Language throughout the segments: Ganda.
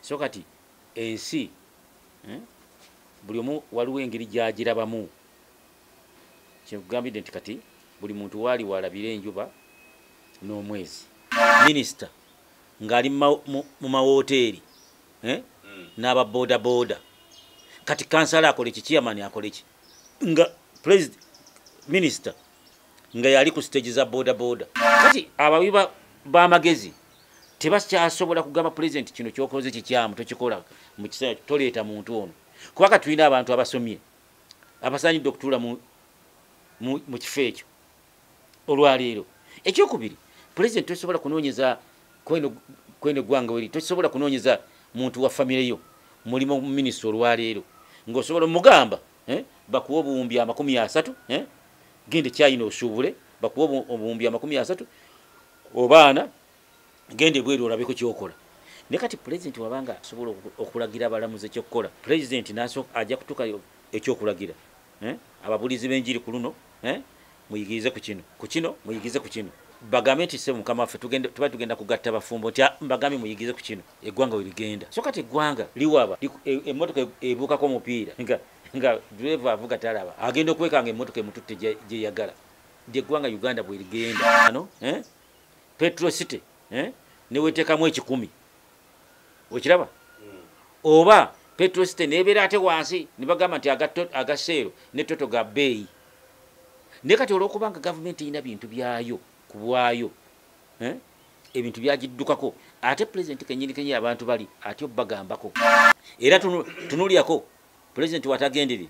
So kati ensi buli omu waliwo engeri gy'agirabamu. Kyekugambidde nti kati buli muntu waali walabira enjuba n'omwezi. Minisita ng'ali mu mawoteeri n'aba boda boda. Kati kansala akole ki, chairman akole ki? Nga president, minisita nga yali ku stage za boda boda. Kati abawi b'amagezi tebakyasobola kugamba president kino ky'okoze kikyamu, tokikola mu kiseera, toleeta muntu ono. Kuba kati tulina abantu abasomye abasaanidde okutuula mu kifo ekyo olwaleero. Ekyokubiri, president tosobola kunoonyeza kweno eggwanga weri, tosobola kunoonyeza muntu wa famire yo mulimu minisita olwaleero ng'osobola omugamba bakuwa obuwumbi 30, genda China osuubule, bakuwa obuwumbi 30 obaana genda ebweru olabeko ky'okola. Naye kati pulezidenti wabanga asobola okulagira abalamuzi ekyokukola, pulezidenti ajja kutuuka ekyokulagira ababulizi b'enjiri ku luno, muyigirize ku kino, ku kino muyigirize ku kino, bagambe nti ssebo mukama waffe tuba tugenda kugatta bafumbo nti mbagambe muyigirize ku kino, eggwanga we ligenda. So kati eggwanga liwaba, emmotoka ebuukako omupiira nga driver avuga talaba, agenda okwekanga emmotoka emututte gyeyagala. Nti eggwanga Uganda bwe ligenda ano, Petro City neweteekamu 1,000, okiraba? Oba Petro City nebeera ate wansi ne bagamba nti agaseero ne toto ga bbeeyi. Naye kati olw'okubanga gavumenti erina bintu byayo ku bwayo, ebintu byagiddukako, ate pulezidenti kennyini kennyini abantu bali atyo bagambako. Era tunulyako pulezidenti watagendere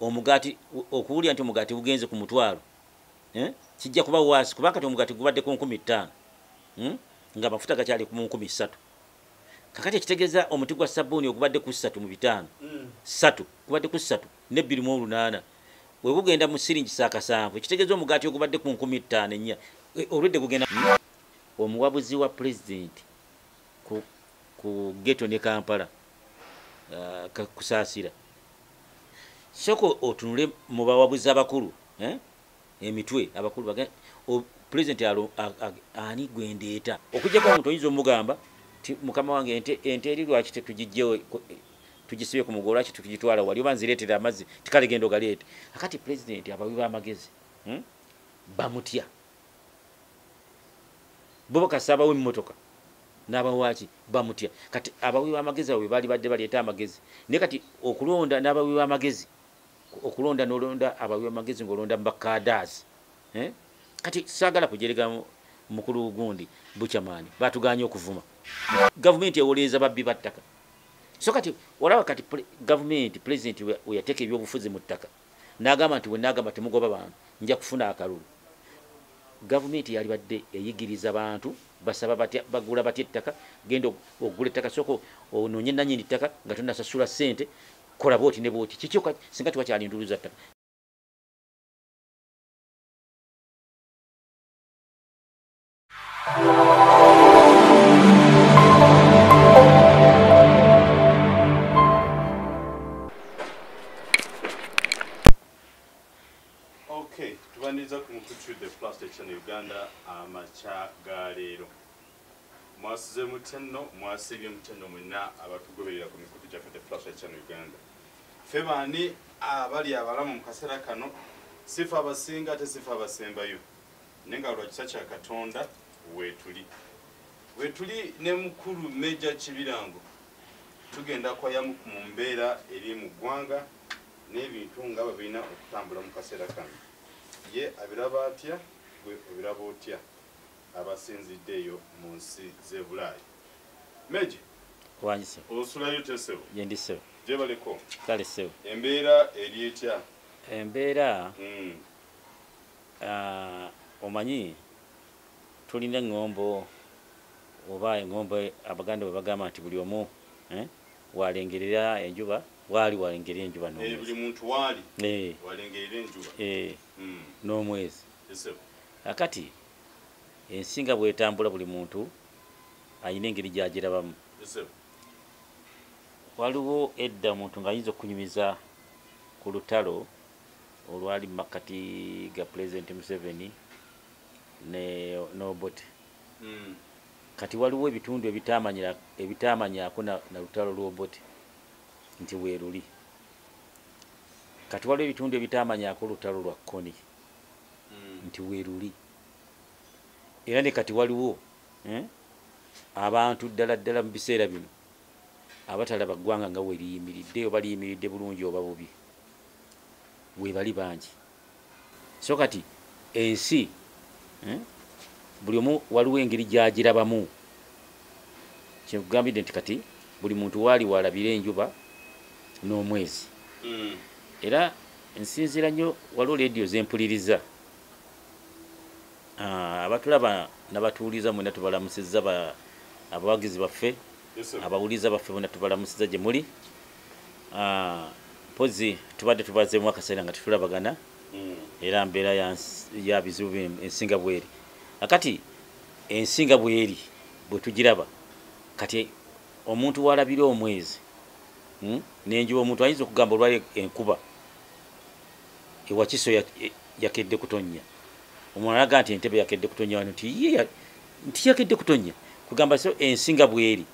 omugaati, okuwulira nti omugaati gugenze ku 1,000, kijja kuba waasi, kubanga kati omugaati gubadde ku 5,000, nga amafuta gakyali ku 3,000. Kakati ekitegeeza omuti gwa sabbuuni ogubadde ku 3 mu 5, 3 gubadde ku 3 ne 28, bwe gugenda mu siringi 7, ekitegeeza omugaati ogubadde ku 5,400 olwedde gugenda. Omuwabuzi wa pulezidenti ku ghetto ne Kampala, Kusaasira, sooka otunule mu bawabuzi abakulu, emitwe abakulu, pulezidenti ani gwendeeta okujjako omuntu oyinza omugamba ti mukama wange ente eri lwaki tetugijjewo tugisibye ku mugo, lwaki tetugitwala wali, oba nzireetera amazzi, tikale genda ogaleete. Akati pulezidenti abawi b'amagezi bamutya bo, bakasa abawa emmotoka n'abawaaki bamutya. Kati abawi b'amagezi abo be baali badde baleeta amagezi, naye kati okulonda n'abawi b'amagezi, okulonda n'olonda abawi b'amagezi ng'olonda mu bakadaazi. Kati saagala kujerega mukulu gundi Bukyamaani, batuganye okuvuma gavumenti ewoleeza babbi ba ttaka. So kati olaba kati gavumenti, pulezidenti we yateeka ebyobufuzi mu ttaka n'agamba nti bwe naagamba temugoba bantu nja kufuna akalulu, gavumenti yalibadde eyigiriza bantu basaba batya, bagula batya ettaka, genda ogula ettaka, sooka onoonye nannyini ttaka nga tonasasula ssente, kola bwoti ne bwoti. Kiki singa tewakyali ndulu za ttaka? Okay, tubaniriza ku mukutu The Plus Channel Uganda amakya ga leero. Mwasize mutya nno, mwasiibye mutya nno mwenna abatugoberera ku mikutu gyaffe The Plus Channel Uganda. Ffe baani abali abalamu mu kaseera kano? Sifa abasinga ate sifa abasembayo, naye nga lwa kisa kya Katonda weetuli. Weetuli ne mukulu Meja Kibirango, tugenda kwayamu mu mbeera eri mu ggwanga n'ebintu nga bwe birina okutambula mu kaseera kano. Ye abiraba atya? Gwe obiraba otya abasinzidde eyo mu nsi z'e Bulaayi? Meja. Wangi ssebo. Osulayo tesebo? Gye ndi ssebo. Gyebaleko. Kale ssebo. Embeera eri etya? Embeera, omanyi tulina eŋŋombo oba eŋŋombo Abaganda bwe bagamba nti buli omu walengerera enjuba, waali walengerera enjuba Buli n'omwezi. muntu waali walengerera enjuba. N'omwezi. Esebo. Akati ensi nga bwetambula, buli muntu ayina engeri gyagirabamu. Esebo. Waliwo edda omuntu ng'ayinza okunyumiza ku lutalo olwali mu makkati ga Pulezidenti Museveni ne n'Obote. Kati waliwo ebitundu ebitaamanyako na lutalo lw'Obote nti weeruli. Kati waliwo ebitundu ebitaamanyako lutalo lwa Kony nti weeruli. Era ne kati waliwo abantu ddala ddala mu biseera bino abatalaba ggwanga nga we liyimiridde, oba liyimiridde bulungi oba bubi, weebali bangi. So kati ensi buli omu waliwo engeri gy'agirabamu. Kyekugambidde nti kati buli muntu waali walabira enjuba n'omwezi. Era nsinziira nnyo, waliwo leediyo zempuliriza, abatulaba n'abatuwuliza mwenna tubalamusizza, abawagizi baffe, abawuliza baffe bonna tubalamusizza gye muli. Mpozi tubadde tubazeemu akaseera nga tetulabagana, era mbeera ya bizibu ensinga bweri. Akati ensinga bweri bwe tugiraba, kati omuntu walabira omwezi n'enjuba, omuntu ayinza okugamba olwali enkuba ewakiso yakedde kutonnya, omulala alaga nti entebe yakedde kutonnya wano, nti ye nti yakedde kutonnya. Kugamba so ensinga bweri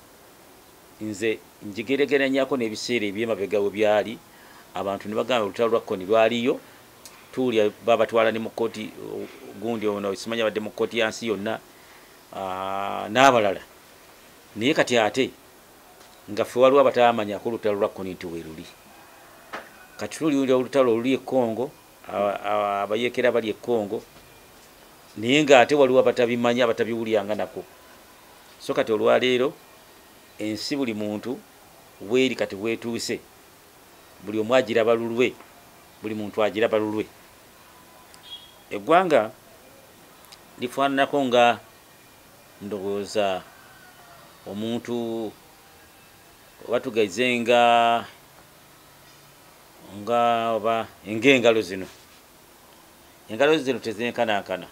nze njigeregeranyako n'ebiseera ebyemabega we byali, abantu ne bagamba olutalo lwa Kony lwaliyo, tuwulira babatwala ne mu kkooti gundi ono simanya badde mu kkooti ya nsi yonna n'abalala. Naye kati ate nga ffe waliwo abataamanyako olutalo lwa Kony nti weeruli. Kati tuliwulira olutalo oluli e Congo, abayeekera bali e Congo, naye ng'ate waliwo abatabimanyi, abatabiwulyanga nako. So kati olwaleero ensi buli muntu weeri kati weetuuse, buli omu agiraba lulwe, buli muntu agiraba lulwe. Eggwanga lifaananako nga ndowooza omuntu oba tugeze nga oba ng'engalo zino, engalo zino tezenkanankana,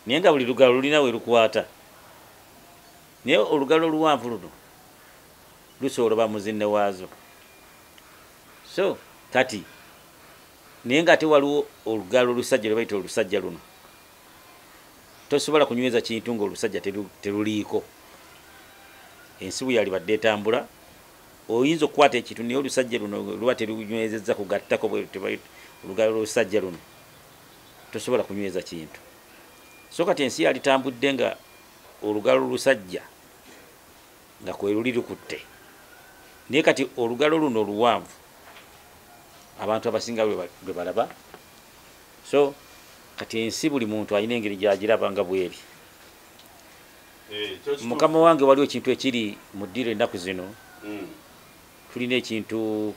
naye nga buli lugalo lulina we lukwata, naye olugalo oluwanvu luno lusobola oba muzinne waazo. So kati naye nga ate waliwo olugalo olusajja lwe bayita olusajja luno, tosobola kunyweza kintu ng'olusajja teruliiko. Ensi bwe yalibadde etambula oyinza okukwata ekintu naye olusajja luno luba terunywezezza kugattako olugalo lw'olusajja luno, tosobola kunyweza kintu. So kati ensi yalitambudde nga olugalo olusajja nga kwe luli lukutte, naye kati olugalo luno oluwanvu abantu abasinga lwe balaba. So kati ensi buli muntu alina engeri gy'agiraba nga bweri. Mukama wange, waliwo ekintu ekiri mu ddiiro ennaku zino. Tulina ekintu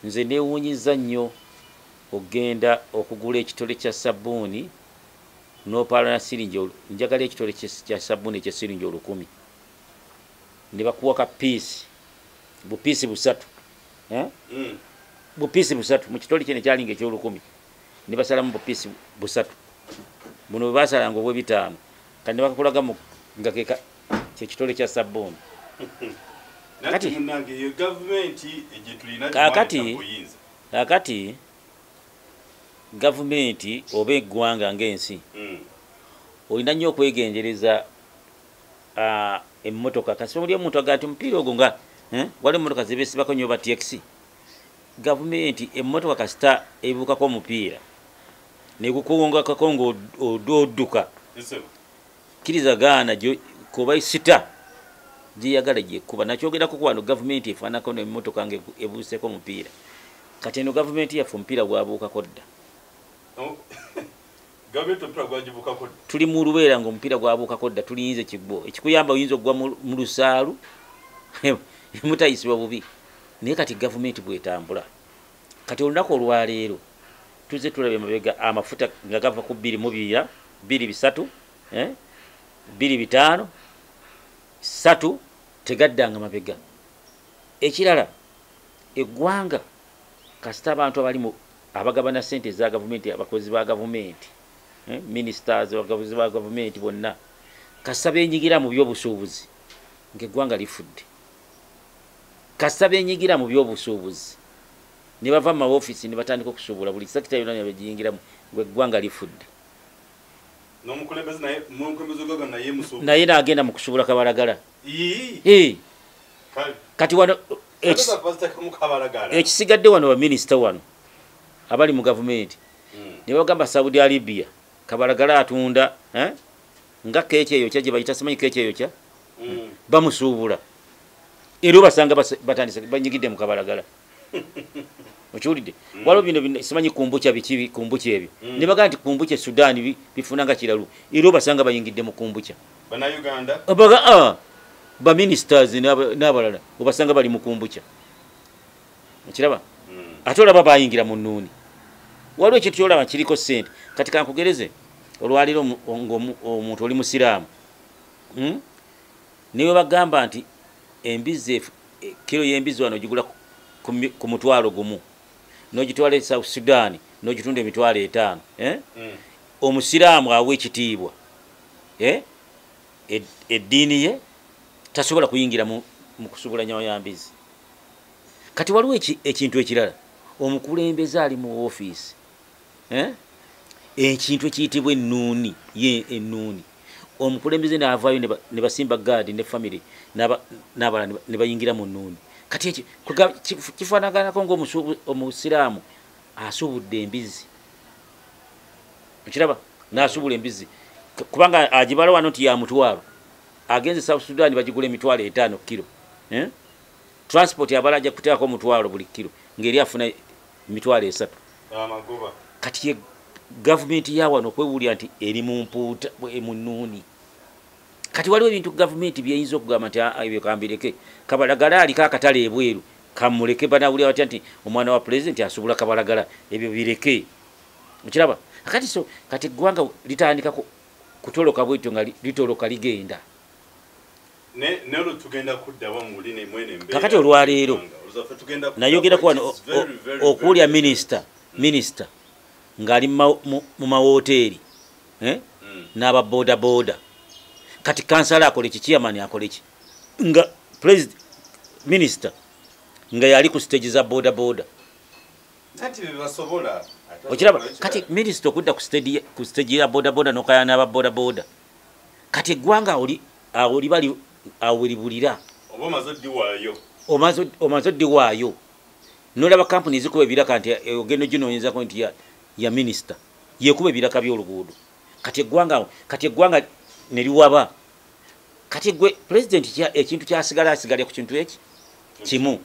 nze neewuunyizza nnyo, ogenda okugula ekitole kya sabbuuni n'opaala na siringi, njagala ekitole kya sabbuuni ekya siringi 1000, ne bakuwa ka piisi, bupiisi busatu, bupiisi busatu mu kitole kino ekyalinga eky'olukumi, ne basalamu bupiisi busatu, buno bwe basalanga obw'ebitaano, kati ne bakakulaga nga kyekitole kya sabbuuni. Kakati gavumenti oba eggwanga ng'ensi olina nnyo okwegendereza emmotoka. Kasi oli omuntu agamba nti omupiira ogwo nga waliwo emmotoka zebeesibako nnyo ba TX. Gavumenti emmotoka kasita ebuukako omupiira negukuwongakako ng'odduka, kkiriza gaana kuba sita gyeyagala gyekkuba. Nakyogerako ku wano, gavumenti efaanako n'emmotoka nga ebuuseeko omupiira. Kati eno gavumenti yaffe omupiira gwabuukako dda. Tuli mu lubeera ng'omupiira gwabuukako dda, tuliyinza ekigwo ekikuyamba, oyinza okugwa mu lusaalu mutayisibwa bubi. Naye kati gavumenti bwetambula kati olunaku olwaleero tuzze tulaba emabega amafuta nga gava ku 2 2 2 3 2 5 3 tegaddanga mabega. Ekirala, eggwanga kasita abantu abalimu abagabana ssente eza gavumenti, abakozi ba gavumenti, ministers, abakozi ba gavumenti bonna kasita beenyigira mu byobusuubuzi ng'eggwanga lifudde. Kasita beenyigira mu byobusuubuzi ne bava mu mawofiisi ne batandika okusuubula, buli sector yonna ne bagiyingiramu, ng'eggwanga lifudde. N'omukulembeze naye, mukulembeze gwaga naye musuubula. Naye n'agenda mu kusuubula Kabalagala. Kati wano ekisigadde wano baminisita wano abali mu gavumenti ne bagamba Saudi Arabia Kabalagala atunda nga keeki eyokya gye bayita simanyi keeki eyokya, bamusuubula era obasanga batandise banyigidde mu Kabalagala. Okiwulidde? Waliwo bino simanyi kumbucha biki kumbucha ebyo ne bagamba nti kumbucha Sudan bifuna nga kiralu, era obasanga bayingidde mu kumbucha. Bannayuganda ba ministers n'abalala obasanga bali mu kumbucha. Okiraba? Ate olaba bayingira mu nnuuni. Waliwo ekintu ky'olaba kiriko ssente. Kati kankugereze olwaliro ng'omuntu oli musiraamu, niwe bagamba nti embizzi kiro y'embizzi wano ogigula ku 1,000 n'ogitwala e South Sudan n'ogitunda 500,000. Omusiraamu awa ekitiibwa eddiini ye tasobola kuyingira mu kusuubula nyama ya mbizzi. Kati waliwo ekintu ekirala, omukulembeze ali mu ofiisi, ekintu ekiyitibwa ennuuni, ye ennuuni, omukulembeze n'avaayo ne basimba gaadi ne famire n'abalala ne bayingira mu nnuuni. Kati ekyo kifaanaganako ng'omusiraamu asuubudde embizzi. Okiraba? N'asuubula embizzi kubanga agibala wano nti ya 1,000, agenze South Sudan bagigula 500,000 kiro. Transport abala ajja kuteekako 1,000 buli kiro ng'eri afuna 300,000. Amagoba. Kati gavumenti ya wano okwewulira nti eri mu mpuuta mu nnuuni. Kati waliwo ebintu gavumenti byeyinza okugamba nti ebyo kambireke, Kabalagala aliko akatale ebweru kamuleke, banawulira batya nti omwana wa pulezidenti asuubula Kabalagala, ebyo bireke. Okiraba? Kati so kati eggwanga litandika kutoloka bwetyo nga litoloka ligenda. Kakati olwaleero nayogerako wano okuwulira minisita ng'ali mu mawoteeri n'aba boda boda. Kati kansala akole ki, chairman akole ki, nga president minisita nga yali ku stage za boda boda. Okiraba? Kati minisita okudda ku stage ya boda boda n'okaya n'aba boda boda, kati eggwanga awo libali awo libulira. Omaze oddiwaayo n'olaba kampuni ezikuba ebiraka nti ogenda oginoonyezako nti ya minisita yekuba ebiraka by'oluguudo. Kati eggwanga ne liwaba. Kati gwe pulezidenti ekintu kyasigala asigale ku kintu eki kimu,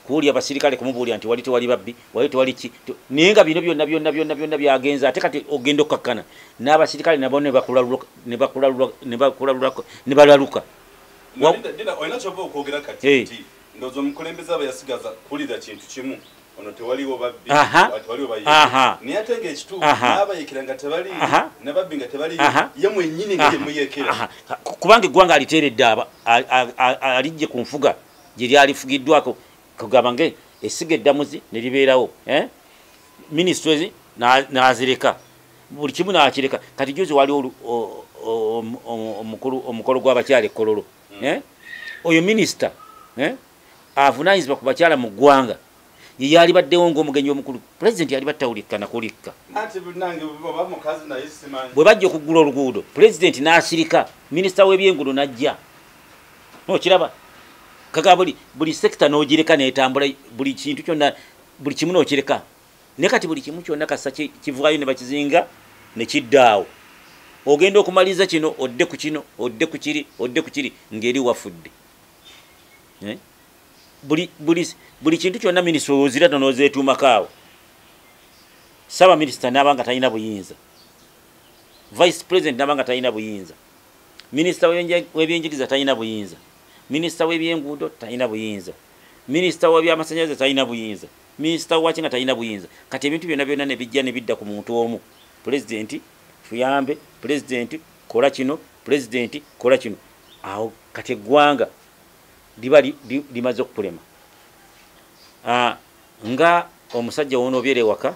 kuwulira abasirikale kumubuulira nti wali tewali babbi, wali tewali ki, naye nga bino byonna byonna byonna byonna byagenze. Ate kati ogenda okkakkana n'abasirikale nabo ne balaluka. Olina kyova okwogera kati nti ndowooza omukulembeze aba yasigaza kuwulira kintu kimu, ono tewaliwo babbi, tewaliwo bayeekera, naye ate ng'ekituufu n'abayeekera nga tebaliiyo, n'ababbi nga tebaliiyo, ye mwennyini nga ye muyeekera. Kubanga eggwanga aliteeredde alijje ku nfuga gye lyalifugiddwako, kugamba nge essiga eddamuzi ne libeerawo, minisitule n'azireka, buli kimu n'akireka. Kati juzi waliwo omukolo gw'abakyala e Kololo. Oyo minisita avunaanyizibwa ku bakyala mu ggwanga ye yalibaddewo ng'omugenyi omukulu. Pulezidenti yali battawulikka nakulikka. Bwe bajja okuggula oluguudo pulezidenti n'asirika, minisita w'ebyenguudo n'ajja. Okiraba? Kaka buli sekita n'ogireka n'etambula, buli kintu kyonna, buli kimu n'okireka. Naye kati buli kimu kyonna kassa kivaayo ne bakizinga ne kidda awo. Ogenda okumaliriza kino odde ku kino, odde ku kiri, odde ku kiri, ng'eri wafudde. Buli kintu kyonna minisita ozira n'ozeetuumako awo. Ssaabaminisita n'aba nga talina buyinza, vice president n'aba nga talina buyinza, minisita w'ebyenjigiriza talina buyinza, minisita w'ebyenguudo talina buyinza, minisita w'ebyamasannyalaze talina buyinza, minisita waki nga talina buyinza. Kati ebintu byonna byonna ne bijja ne bidda ku muntu omu. Pulezidenti tuyambe, pulezidenti kola kino, pulezidenti kola kino. Awo kati eggwanga liba limaze okukulema. Nga omusajja w'onoobyera ewaka,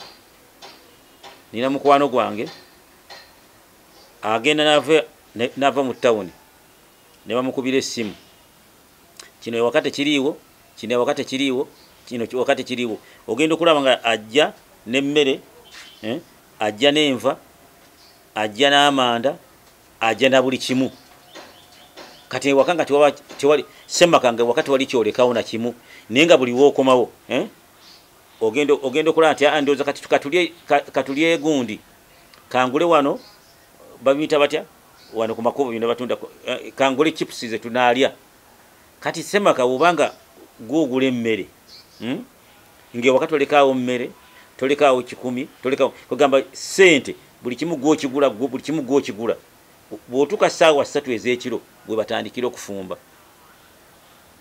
nina mukwano gwange agenda n'ava mu tawuni ne bamukubira essimu, kino ewaka tekiriiwo, kino ewaka tekiriiwo, kino ewaka tekiriiwo. Ogenda okulaba nga ajja n'emmere, ajja n'enva, Ajja n'amanda, ajja na buli kimu. Kati ewaka nga tewali Ssemaka, nga ewaka tewali kyolekawo na kimu, naye nga buli wookomawo, eh? Ogenda okulaba nti, "Ah, ndowooza kati katulye gundi, kangule wano, babiyita batya wano ku makubo bino batunda, kangule chips ze tunaalya." Kati Ssemaka, bwobanga gwogula emmere, Ng'ewaka tolekaawo mmere, tolekaawo 100, tolekaawo, kugamba sente, buli kimu gwokigula, buli kimu gwokigula. Bw'otuuka ssaawa 3 ez'ekiro bwe batandikira okufumba.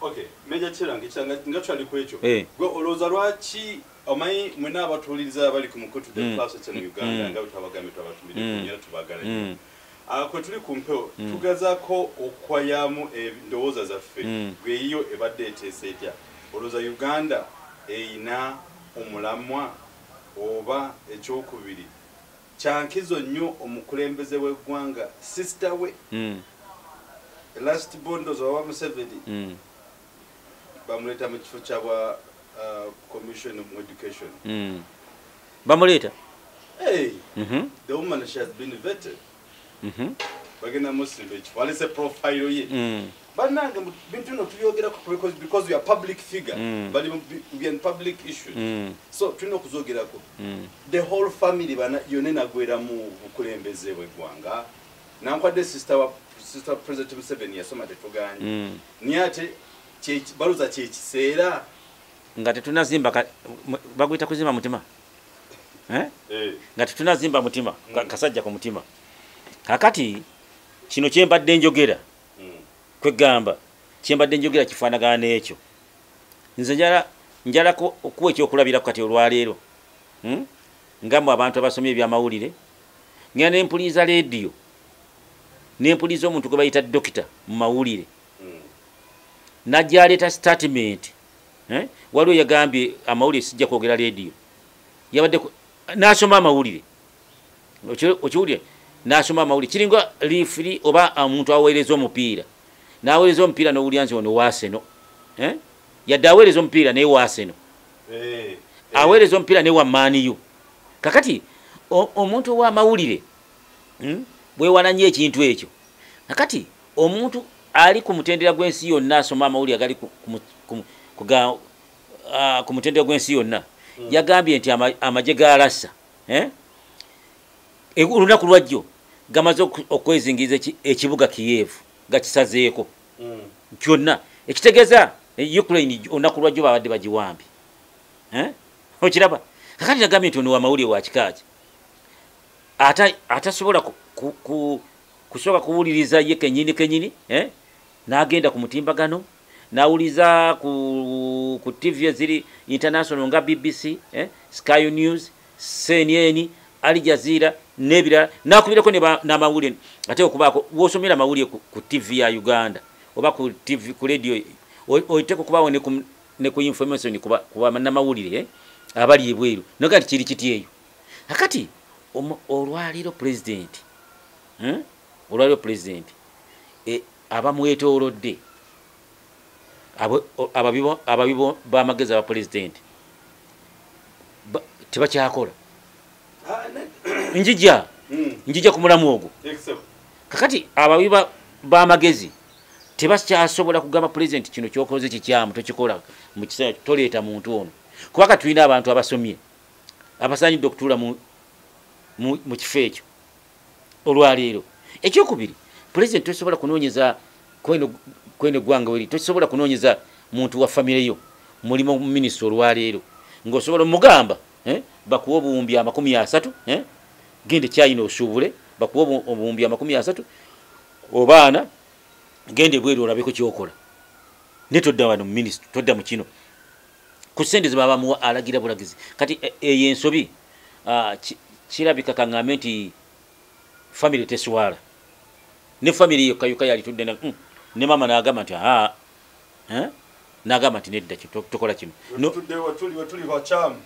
Okay, Major Kirange, nga twali ku ekyo, Eh. gwe olowooza lwaki, omanyi mwena abatuwuliriza abali ku mukutu The Plus Channel Uganda, nga bwe twabagambye, twabatumire era tubagala nnyo. Kwe tuli ku mpewo tugezaako okwayamu endowooza zaffe. Gweyiyo ebadde eteesa etya? Olowooza Uganda eyina omulamwa? Oba ekyokubiri, kyankizo nnyo omukulembeze w'eggwanga, sister we, last born owa Museveni, bamuleeta mu kifo kya bwa commission mu education. Bamuleeta. Hey, the woman, she has been vetted. Bagenda musimba ekifo, alese profile ye. Bannange, bintu bino tubyogerako because we are public figure, bali we are in public issues, so tulina okuzogerako. The whole family bana yonna enagwera mu bukulembeze bw'eggwanga. Nankwadde sister wa sister President Museveni yasoma, tetuganye, naye ate baluza kyekiseera. Nga tetunazimba baguyita kuzimba mutima, eh? Nga tetunazimba mutima, kasajja ku mutima. Kakati kino kyembadde njogera, kwegamba kyembadde njogera kifaanagana n'ekyo. Nze njala okuwa ekyokulabirako. Kati olwaleero, Nga mmwe abantu abasomye ebyamawulire, ngenda nempuliza leediyo, nempuliza omuntu gwe bayita dokita mu mawulire, najja aleeta statement, eh? Waliwo yagambye amawulire, sijja kwogera leediyo, yabadde n'asoma amawulire. Okiwulire, n'asoma amawulire kiringa referee oba omuntu aweereza omupiira, n'aweereza omupiira n'owulira nti ono waaseno, eh? Yadde aweereza omupiira naye waaseno, aweereza omupiira naye wa Man U. Kakati omuntu ow'amawulire, bwewala nnyo ekintu ekyo. Kakati omuntu ali ku mutendera gw'ensi yonna asoma amawulire agali ku mutendera gw'ensi yonna, yagambye nti amagye ga Russia, eh? Olunaku lwajjo gamaze okwezingiriza ekibuga Kiyevu, gakisazeeko kyonna, ekitegeeza Ukraine olunaku lwajjo babadde bagiwambye, eh? Okiraba? Kakati nagambye nti ono wamawulire wa kikaaki atasobola kusooka kuwuliriza ye kenyini kenyini, eh? N'agenda ku mutimbagano n'awuliza ku TV eziri international nga BBC, eh? Sky News, CNN, Al Jazeera n'ebirala, n'akubirako n'amawulire. Ate okubaako wosomera amawulire ku TV ya Uganda oba ku TV, ku radio, oteeka okubaawo ne ku information ku bannamawulire, eh? Abali ebweru naga nti kiri kiti eyo. Kakati olwaleero president, Olwaleero president, abamwetoolodde, ababi b'amagezi aba president tebakyakola. Njija njija ku mulamu ogwo. Kakati abawi b'amagezi tebakyasobola kugamba president kino kyokoze kikyamu, tokikola mu kiseera, toleeta muntu ono, kubanga tulina abantu abasomye abasaanidde okutuula mu kifo ekyo olwaleero. Ekyokubiri, president tosobola kunoonyeza kweno eggwanga weri, tosobola kunoonyeza muntu wa famire yo mulimu minisita olwaleero, ng'osobola omugamba, eh, bakuwa obuwumbi 30, eh, genda China osuubule, bakuwa obuwumbi 30 obaana, genda ebweru olabeko kyokola, ne todda wano mu minisita, todda mu kino ku sente ze baba bamuwa, alagira bulagizi. Kati eyo ensobi, kirabika kaŋŋambe nti famire teswala, ne famire yokka yokka yalitudde ne maama n'agamba nti aa, eh? N'agamba nti nedda, tokola kino. Wetutudde wetuli bakyamu.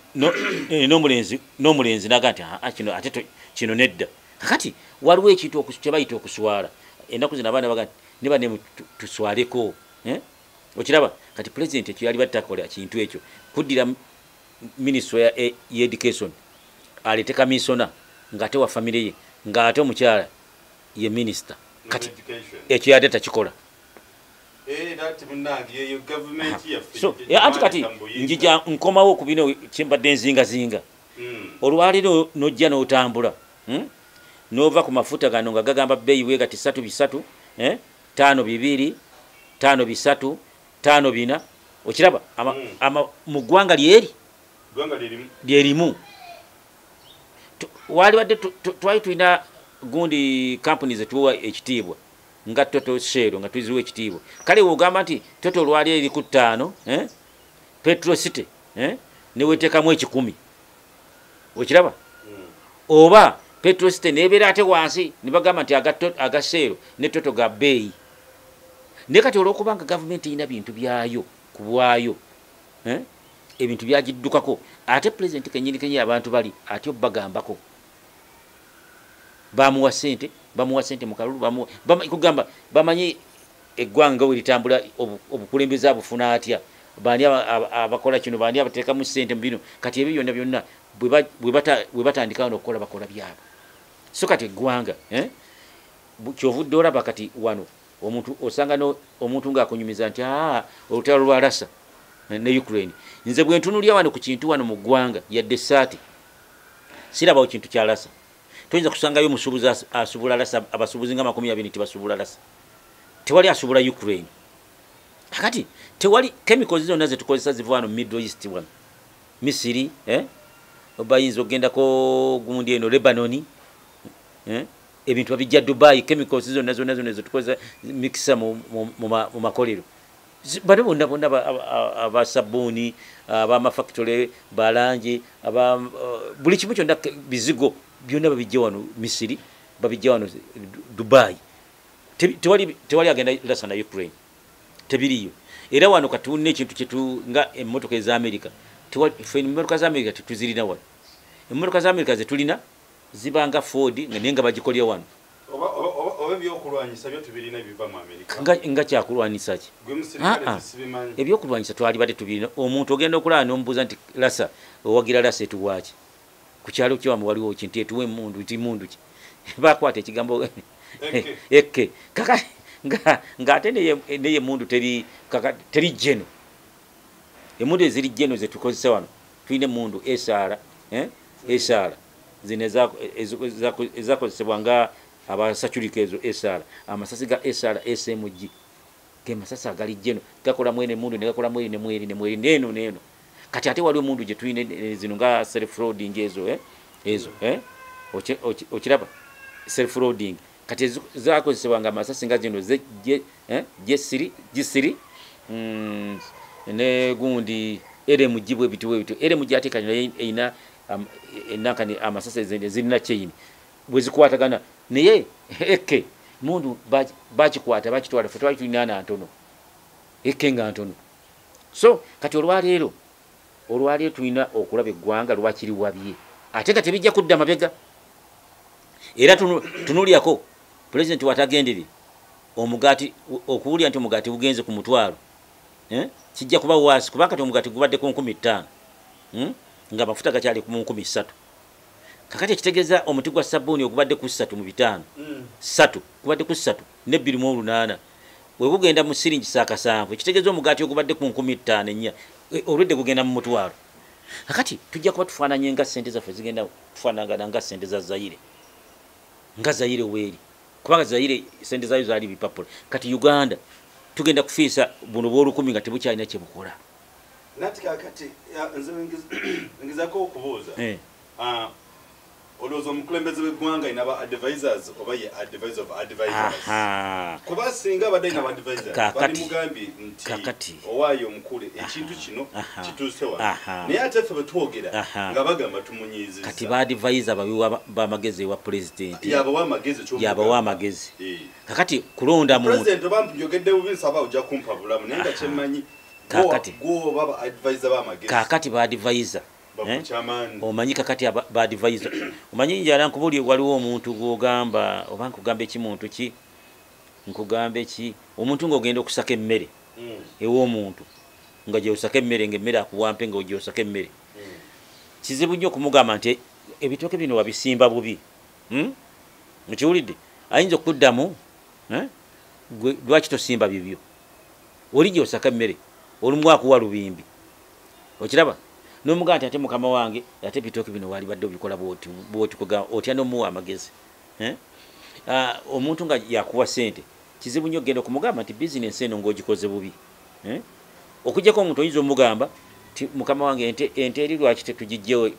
N'omulenzi n'agamba nti aa, kino ate kino nedda. Kakati waliwo ekintu kye bayita okuswala. Ennaku zino abaana baga nti ne bane tuswaleko, eh? Okiraba? Kati president ekyo yali batakola kintu ekyo, kuddira ministry ya education aleete kamisona ng'ate wa famire ye. Ng'ate omukyala ye minisita. Kati ekyo yadde takikola. So anti kati njija nkomawo ku bino kyembadde nzingazinga. Olwaleero n'ojja n'otambula, n'ova ku mafuta gano nga gagamba bbeeyi bwegati 3 3, 5 2, 5 3, 5 4. Okiraba mu ggwanga lyeri lyerimu. Wali badde twali tulina gundi kampuni zetuwa ekitiibwa nga Total, Shell, nga tuziwa ekitiibwa. Kale wogamba nti Total olwali eri ku 5, Petrol City neweteekamu 1,000. Okiraba? Oba Petrol City nebeera ate wansi ne bagamba nti aga Shell ne Total ga bbeeyi. Naye kati olwokubanga gavumenti erina bintu byayo ku bwayo, ebintu byagiddukako, ate pulezidenti kenyini kenyini abantu bali atyo bagambako bamuwa sente, bamuwa sente mu kalulu, kugamba bamanyi eggwanga we litambula, obukulembeze abufuna atya, baani abakola kino, baani abateekamu sente mu bino. Kati ebyo byonna byonna bwe batandika wano okukola bakola byabwe. So kati eggwanga kyovudde olaba kati wano omuntu osanga omuntu ng'akunyumiza nti olutalo lwa Russia ne Ukraine. Nze bwe ntunulya wano ku kintu wano mu ggwanga yadde essaati sirabawo kintu kya Russia. Toyinza kusangayo omusuubuzi asubula Russia, abasuubuzi nga 20 tebasubula Russia. Tewali asubula Ukraine. Kakati tewali chemicals zonna zetukozesa ziva wano Middle East wano Misiri, bayinza okugendako gundi eno Lebanon, ebintu babijja Dubai. Chemicals zonna zonna zonna zetukozesa mixer mu makolero bano bonna bonna aba sabbuuni, abamafactory balangi, aba buli kimu kyonna, bizigo byonna babijja wano Misiri, babijja wano Dubai. Tewali agenda Russia na Ukraine, tebiriyo. Era wano katulina ekintu kyetu nga emmotoka eza America. Ffe emmotoka za America tetuzirina wano. Emmotoka za America zetulina zibanga Ford nga naye nga bagikolera wano. Oba ebyokulwanyisa byo tubirina ebiva mu America? Nga kyakulwanyisa ki? Ebyokulwanyisa twalibadde tubirina. Omuntu ogenda okulaba n'omubuuza nti Russia, owagira Russia etuwaaki? Ku kyalo kyewamu waliwo kintu etuwa emmundu, nti mundu ki? Bakwata ekigambo eke. Kaka ng'ate neye emundu teri teri jeno. Emundu eziri jeno zetukozesa wano tulina emundu SR, SR zino ezakozesebwa nga abasacurika ezo SR, amasasi ga SR SMG ge masasi agali jeno gakola mwene emundu ne gakola mweri ne mweri ne mweri neno neno. Kati ate waliwo emundu gye tulina zino nga self loading ezo, ezo okiraba self loading. Kati zakozesebwa nga amasasi nga zino G3 G3 ne gundi LMG bwe bityo bwe bityo. LMG ate kati erina enankani amasasi zirina chain bwe zikwatagana, naye eke mundu bakikwata bakitwala. Ffe twali tulina na ntono, eke nga ntono. So kati olwaleero tulina okulaba eggwanga lwakiri wabye, ate nga tebijja kudda mabega. Era tunulyako pulezidenti watagendere omugaati, okuwulira nti omugaati gugenze ku 1,000, kijja kuba waasi, kubanga kati omugaati gubadde ku 5,000, nga amafuta gakyali ku 3,000. Kakati ekitegeeza omuti gwa sabbuuni ogubadde ku 3 mu 5, 3 gubadde ku 3 ne 2.8, bwe gugenda mu siringi 7, ekitegeeza omugaati ogubadde ku 5,400 olwedde gugenda mu 1,000. Kakati tujja kuba tufaananye nga ssente zaffe zigenda kufaanagana nga ssente za Zaire, nga Zaire weeri, kubanga Zaire sente zaayo zaali bipapula. Kati Uganda tugenda kufiisa buno bw'olukumi nga tebukyalina kye bukola. Nati kakati nze ngezaako okubuuza, olowooza omukulembeze w'eggwanga alina ba advisors oba ye advisor of advisors? Kuba singa abadde alina ba advisors balimugambye nti owaayo omukulu ekintu kino kituuse wano, naye ate ffe bwe twogera nga bagamba tumunyiizizza. Kati ba advisor babiwa bamagezi ewa pulezidenti, yabawa amagezi, yabawa amagezi. Kakati kulonda muntu pulezidenti oba njogedde bubi nsaba ojja kumpa bulamu, naye nga kyemmanyi gwo baba advisor b'amagezi. Kakati ba advisor omanyi kakati ba advisor omanyi njala nkubuli waliwo omuntu gw'ogamba oba nkugamba ekimuntu ki, nkugamba ki omuntu ng'ogenda okusaka emmere ew'omuntu nga gy'osaka emmere ng'emmere akuwampe nga gy'osaka emmere, kizibu nnyo okumugamba nti ebitooke bino wabisimba bubi, Mukiwulidde? Ayinza okuddamu, lwaki tosimba bibyo, oli gyosaka emmere, olumu akuwa lubimbi, okiraba nomugamba nti ate mukama wange, ate ebitooke bino wali badde obikola bwoti bwoti, otya nomuwa amagezi. Omuntu nga yakuwa sente, kizibu nnyo okugenda okumugamba nti bizinensi eno ng'ogikoze bubi. Okuggyako omuntu oyinza omugamba ti mukama wange, ente eri lwaki tetugijjewo,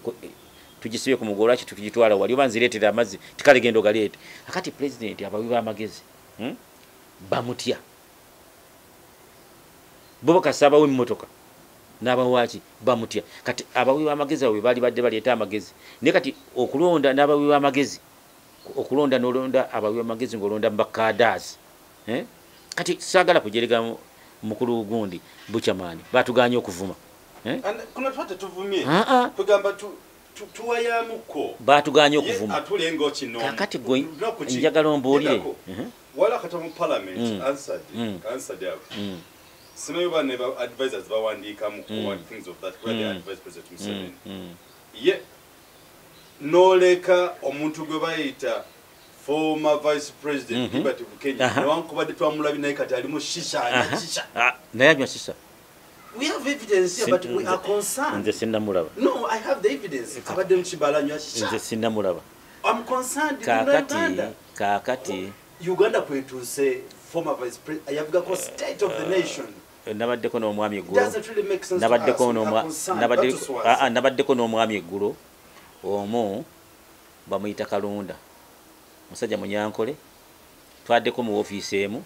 tugisibye ku mugo, lwaki tutugitwala wali, oba nzireetera amazzi, tikale genda ogaleete. Akati pulezidenti abawi b'amagezi bamutya bo, bakasa abawa emmotoka n'abawaki bamutya. Kati abawi b'amagezi abo be baali badde baleeta amagezi, naye kati okulonda n'abawi b'amagezi, okulonda n'olonda abawi b'amagezi ng'olonda mu bakadaazi. Kati saagala kujerega mukulu gundi bukyamaani, batuganye okuvuma. Kuno tuba tetuvumye. Ah, ah. Kugamba tuwayamuko. Batuganye okuvuma. Atulenga kino. Kakati gwe njagala ombuulire. Wala kata mu parliament answered answered awo. Simanyi ba ne ba advisors bawandiikamu mm. things of that where they advise President Museveni. Ye noleka omuntu gwe bayita former vice president Liberty Bukenya, newankubadde twamulabye naye kati alimu shisha, anywa shisha. Ah, naye anywa shisha. We have evidence here, but we are concerned. Nze sinnamulaba. No, I have the evidence. Abadde mu kibala anywa shisha. Nze sinnamulaba. I'm concerned. Kakati Uganda. Kakati Uganda kwetuuse, former vice president yavugako state of the nation. Nabaddeko n'omwami eggulo. Doesn't really make sense to Nabaddeko us. We are concerned. Batuswaza. Ah, ah, nabaddeko n'omwami eggulo omu bamuyita Kalunda, musajja Munyankole. Twaddeko mu ofiisi emu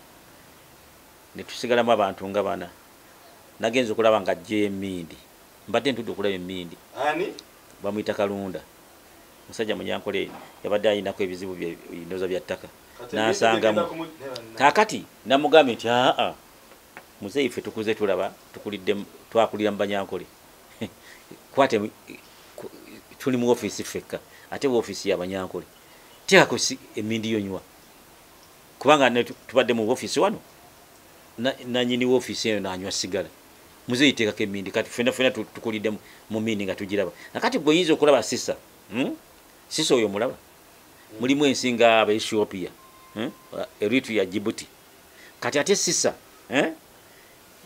ne tusigalamu abantu nga bana. Nagenza okulaba nga ajja emindi, mbadde ntudde okulaba emindi. Ani? Bamuyita Kalunda, musajja Munyankole, yabadde ayinako ebizibu bye ndowooza bya ttaka. Kati Nansangamu. emindi egenda Kaakati namugambye nti aa, muzeeyi, ffe tukuze tulaba, tukulidde twakulira mu Banyankole. Kwate tuli mu ofiisi ffekka, ate ofiisi y'Abanyankole, teekako emindi yonywa, kubanga ne tubadde mu ofiisi wano nanyini woofiisi eyo nanywa sigala. Muzeeyi, teekako emindi. Kati ffenna ffenna tukulidde mu mindi nga tugiraba. Nakati gwe oyinza okulaba sisa, Sisa oyo mulaba mulimu ensi nga aba Ethiopia, Eritrea, Djibouti. Kati ate sisa, eh?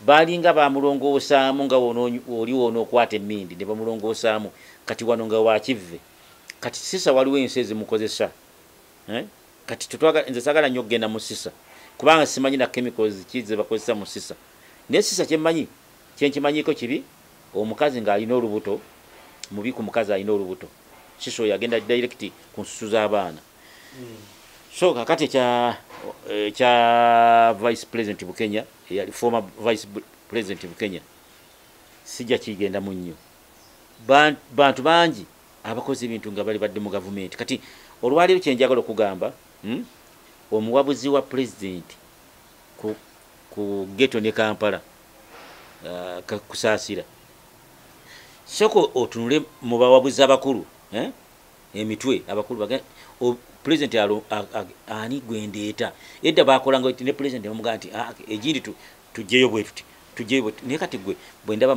Balinga bamulongoosaamu nga oli wonookwata emindi ne bamulongoosaamu. Kati wano nga wakivve. Kati sisa waliwo ensi ezimukozesa, eh? Kati nze saagala nnyo okugenda mu sisa kubanga simanyi na chemicals ki ze bakozesa mu sisa, naye sisa kyemmanyi, kyenkimanyiiko kibi omukazi ng'alina olubuto, mubi ku mukazi alina olubuto. Sisa oyo agenda direct ku nsusu z'abaana. So kakati ekya vice president Bukenya, eyali former vice president Bukenya, sijja kigendamu nnyo. Bantu bangi abakoze ebintu nga bali badde mu gavumenti. Kati olwaleero kyenjagala okugamba, Omuwabuzi wa president ku ghetto ne Kampala, Kusaasira, sooka otunule mu bawabuzi abakulu, eh? Emitwe abakulu president alo ani gwendeeta. Edda bakolanga ne president bamugamba nti, "Ah, egindi tujjeyo bwe tuti, tujjeyo bwe tuti." Naye kati gwe bwe ndaba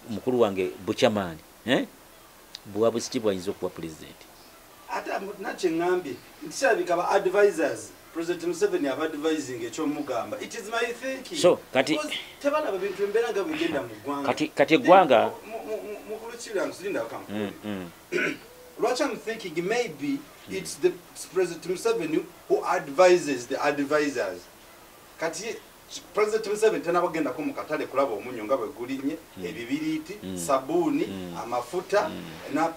mukulu wange Bukyamaani, eh? Buwabuzi ki bwayinza okuwa president? Ate nakye ŋŋambye nti kirabika ba advisors, President Museveni aba advising ekyomugamba. It is my thinking. So, Because tebalaba bintu embeera nga bwegenda mu ggwanga. Kati eggwanga Mukulu Kirango, linda kankule. Lwaki I'm thinking maybe it's the President Museveni who advises the advisors. Kati President Museveni tanabagendako mu katale kulaba omunnyo nga bwe gulinnye, ebibiriiti, sabuuni, amafuta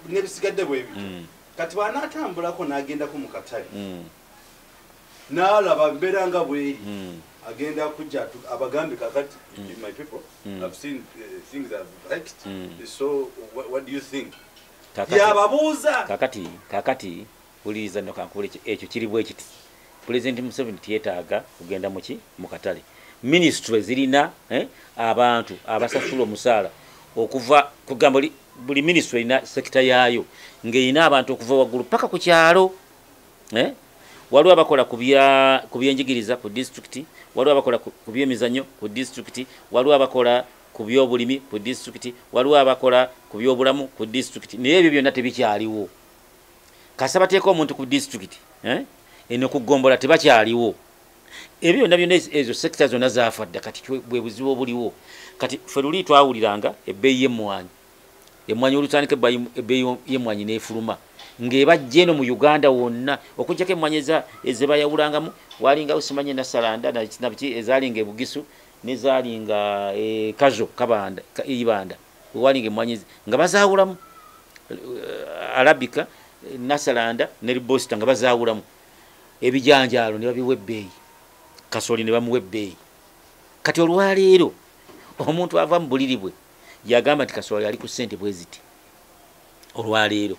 n'ebisigadde bwe bityo. Kati bw'anaatambulako n'agendako mu katale n'alaba mbeera nga bweri, agenda kujja abagambe, kakati my people, I've seen things I've liked, so what do you think? Yababuuza. Kakati wuliriza nno kankubule, ekyo kiri bwe kiti: President Museveni tiyetaaga kugenda muki mu katale. Ministry zirina abantu abasasula omusaala okuva kugamba buli ministry erina sekita yaayo ng'erina abantu okuva waggulu paka ku kyalo, eh? Waliwo abakola ku byenjigiriza ku disitulikiti, waliwo abakola ku byemizannyo ku disitulikiti, waliwo abakola ku byobulimi ku disitulikiti, waliwo abakola ku byobulamu ku disitulikiti. Naye ebyo byonna tebikyaliwo. Kasaba teeka omuntu ku disitulikiti, eh? Eno ku Gombola tebakyaliwo. Ebyo byonna byonna ezo sector zonna zaafa dda. Kati bwe buzibu obuliwo. Kati ffe luli twawuliranga ebbeeyi y'emmwanyi, emmwanyi olutandika ebbeeyi y'emmwanyi n'efuluma ng'ebajja eno mu Uganda wonna, okuggyako emmwanyi ezebayawulangamu, walingawo simanyi Nasalanda nabiki ezaalinga ebugisu nezaalinga Kazo Kabanda Ibanda, walinga emmwanyi nga bazaawulamu Arabika, Nasalanda ne Robusta nga bazaawulamu. Ebijanjaalo ne babiwa ebbeeyi, kasoli ne bamuwa ebbeeyi. Kati olwaleero omuntu ava mu buliri bwe yagamba nti kasoli ali ku ssente bwe ziti. Olwaleero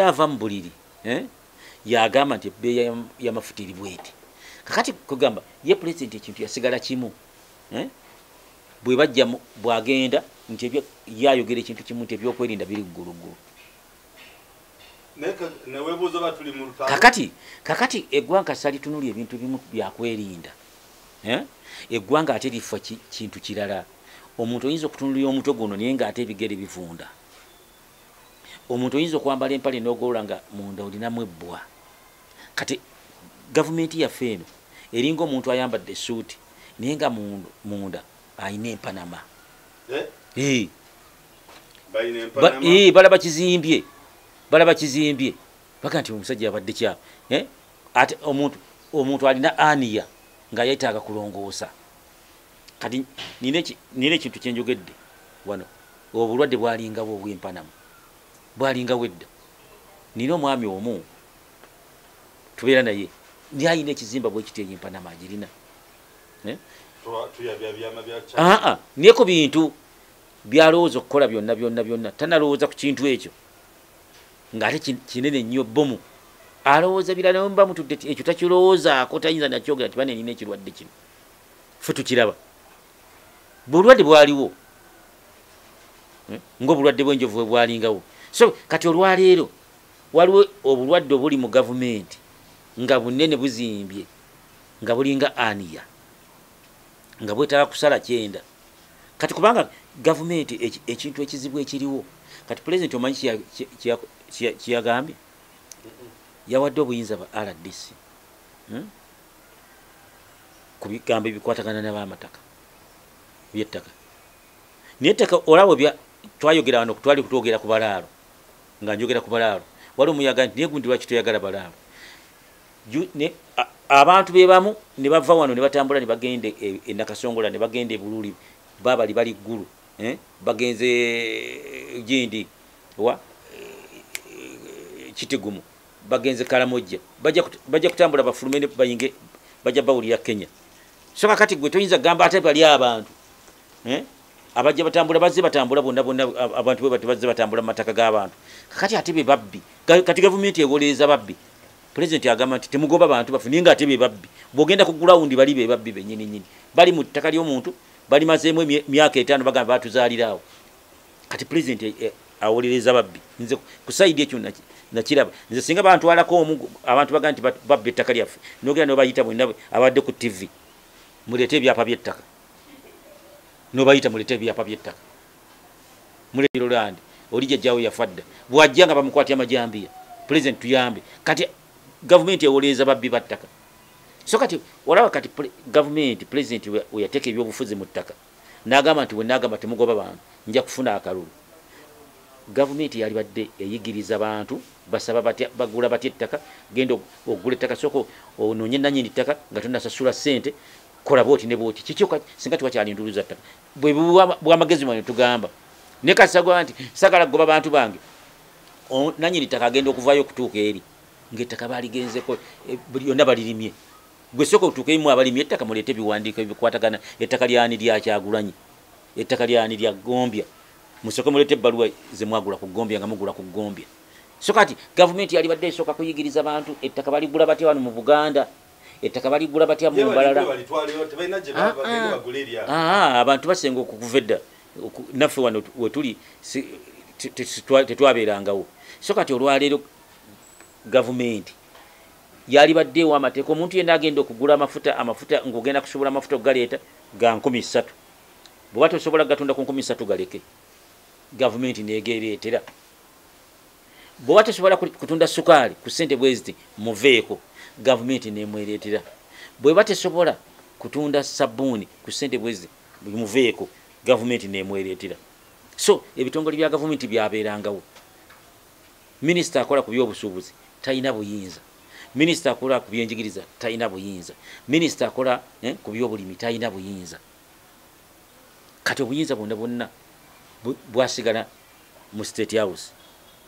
ava mu buliri yagamba nti ebbeeyi y'amafuta eri bweti. Kakati kugamba ye pulezidenti ekintu yasigala kimu, bwe bajja bwagenda nti yayogera ekintu kimu nti ebyokwerinda biri gguluggulu. Kakati eggwanga salitunuli ebintu bimu byakwerinda, eggwanga ate lifa kintu kirala. Omuntu oyinza okutunulira omutwe guno naye ng'ate ebigere bivunda. Omuntu oyinza okwambala empale n'ogolola nga munda olinamu ebbwa. Kati gavumenti yaffe eno eringa omuntu ayambadde essuuti naye nga munda alina empanama. Balaba kizimbye baga nti omusajja abadde kyabo. Ate omuntu alina aniya nga yeetaaga kulongoosa. Kati nina ekintu kyenjogedde wano, obulwadde bwalingawo obw'empanama bwalingawo edda. Nina omwami omu tubeera naye naye alina ekizimba bwe kiti, eyo empanama agirina. Naye ku bintu byalowooza okukola byonna byonna byonna tanalowooza ku kintu ekyo ng'ate kinene nnyo bomu. Alowooza birala mba mutudde ekyo takirowoozaako, tayinza nakyogera nti bane nina ekirwadde kino. Ffe tukiraba bulwadde bwaliwo ng'obulwadde bw'enjovu bwe bwalingawo. So kati olwaleero waliwo obulwadde obuli mu gavumenti nga bunene buzimbye nga bulinga aniya nga bwetaaga kusala kyenda. Kati kubanga gavumenti ekintu ekizibu ekiriwo, kati pulezidenti omanyi kyeyagambye? Yawadde obuyinza ba RDC ku bigambo ebikwatagana n'abamataka by'ettaka. Naye ettaka olaba twayogera wano, twali kutwogera ku balaalo, nga njogera ku balaalo, waliwo omuyaga nti naye gundi lwaki toyagala balaalo? Abantu be bamu ne bava wano ne batambula ne bagenda e Nakasongola ne bagenda e Bululi, babali bali Ggulu, bagenze gindi wa Kitigumu, bagenze Kalamojja, bajja kutambula bafulume bayinge, bajja bawulira Kenya. So kakati gwe toyinza kugamba ate bali abantu abajja batambula bazze batambula bonna bonna abantu bwe bazze batambula mu mataka g'abantu. Kakati ate be babbi. Kati gavumenti ewolereza babbi. Pulezidenti agamba nti temugoba bantu baffe, naye ng'ate be babbi. Bw'ogenda ku gulawundi bali be babbi bennyini nnyini, bali mu ttaka ly'omuntu, balimazeemu emyaka 5 bagamba batuzaalira awo. Kati pulezidenti awolereza babbi. Nze ku sayidi ekyo nakiraba. Nze singa bantwalako omu, abantu bagamba nti babba ettaka lyaffe, n'ogenda n'obayita bonna abadde ku TV, muleete ebyapa by'ettaka. N'obayita muleete ebyapa by'ettaka. Muleete Rolandi, oli jjajjaawe yafa dda. Bw'ajja nga bamukwatya amajambiya, pulezidenti tuyambe. Kati gavumenti ewolereza babbi ba ttaka. So kati olaba kati gavumenti pulezidenti we yateeka ebyobufuzi mu ttaka n'agamba nti bwe naagamba temugoba bantu nja kufuna akalulu. Gavumenti yalibadde eyigiriza bantu basaba batya, bagula batya ettaka, genda ogula ettaka, sooka onoonye nannyini ttaka nga tonnasasula ssente, kola bw'oti ne bw'oti. Kiki singa tewakyali ndulu za ttaka? Bwe bw'amagezi mwe tugamba. Naye kasita nti saagala kugoba bantu bange, nannyini ttaka agenda okuvaayo okutuuka eri ng'ettaka baligenzeko lyonna balirimye. Gwe sooka otuuke emu abalimye ettaka, muleete ebiwandiiko ebikwatagana, ettaka lyani lya Kyagulanyi, ettaka lyani lya Gombya, musooke muleete ebbaluwa ze mwagula ku Gombya nga mugula ku Gombya. So kati gavumenti yalibadde esooka kuyigiriza bantu ettaka baligula batya wano mu Buganda, ettaka baligula batya mu Mbarara. Abantu basenga okuva edda, naffe wano wetuli tetwabeerangawo. So kati olwaleero gavumenti yalibaddeewo amateeka, omuntu yenna agenda okugula amafuta ng'ogenda kusobola amafuta okugaleeta ga 3,000, bw'oba tosobola gatunda ku 3,000 galeke, gavumenti neegereetera. Bw'oba tesobola kutunda sukaali ku ssente bweziti, muveeko, gavumenti nemwereetera. Bw'eba tesobola kutunda sabbuuni ku ssente bweziti, muveeko, gavumenti nemwereetera. So ebitongole bya gavumenti byabeerangawo. Minisita akola ku byobusuubuzi talina buyinza, minisita akola ku byenjigiriza talina buyinza, minisita akola ku byobulimi talina buyinza. Kati obuyinza bwonna bwonna bwasigala mu State House.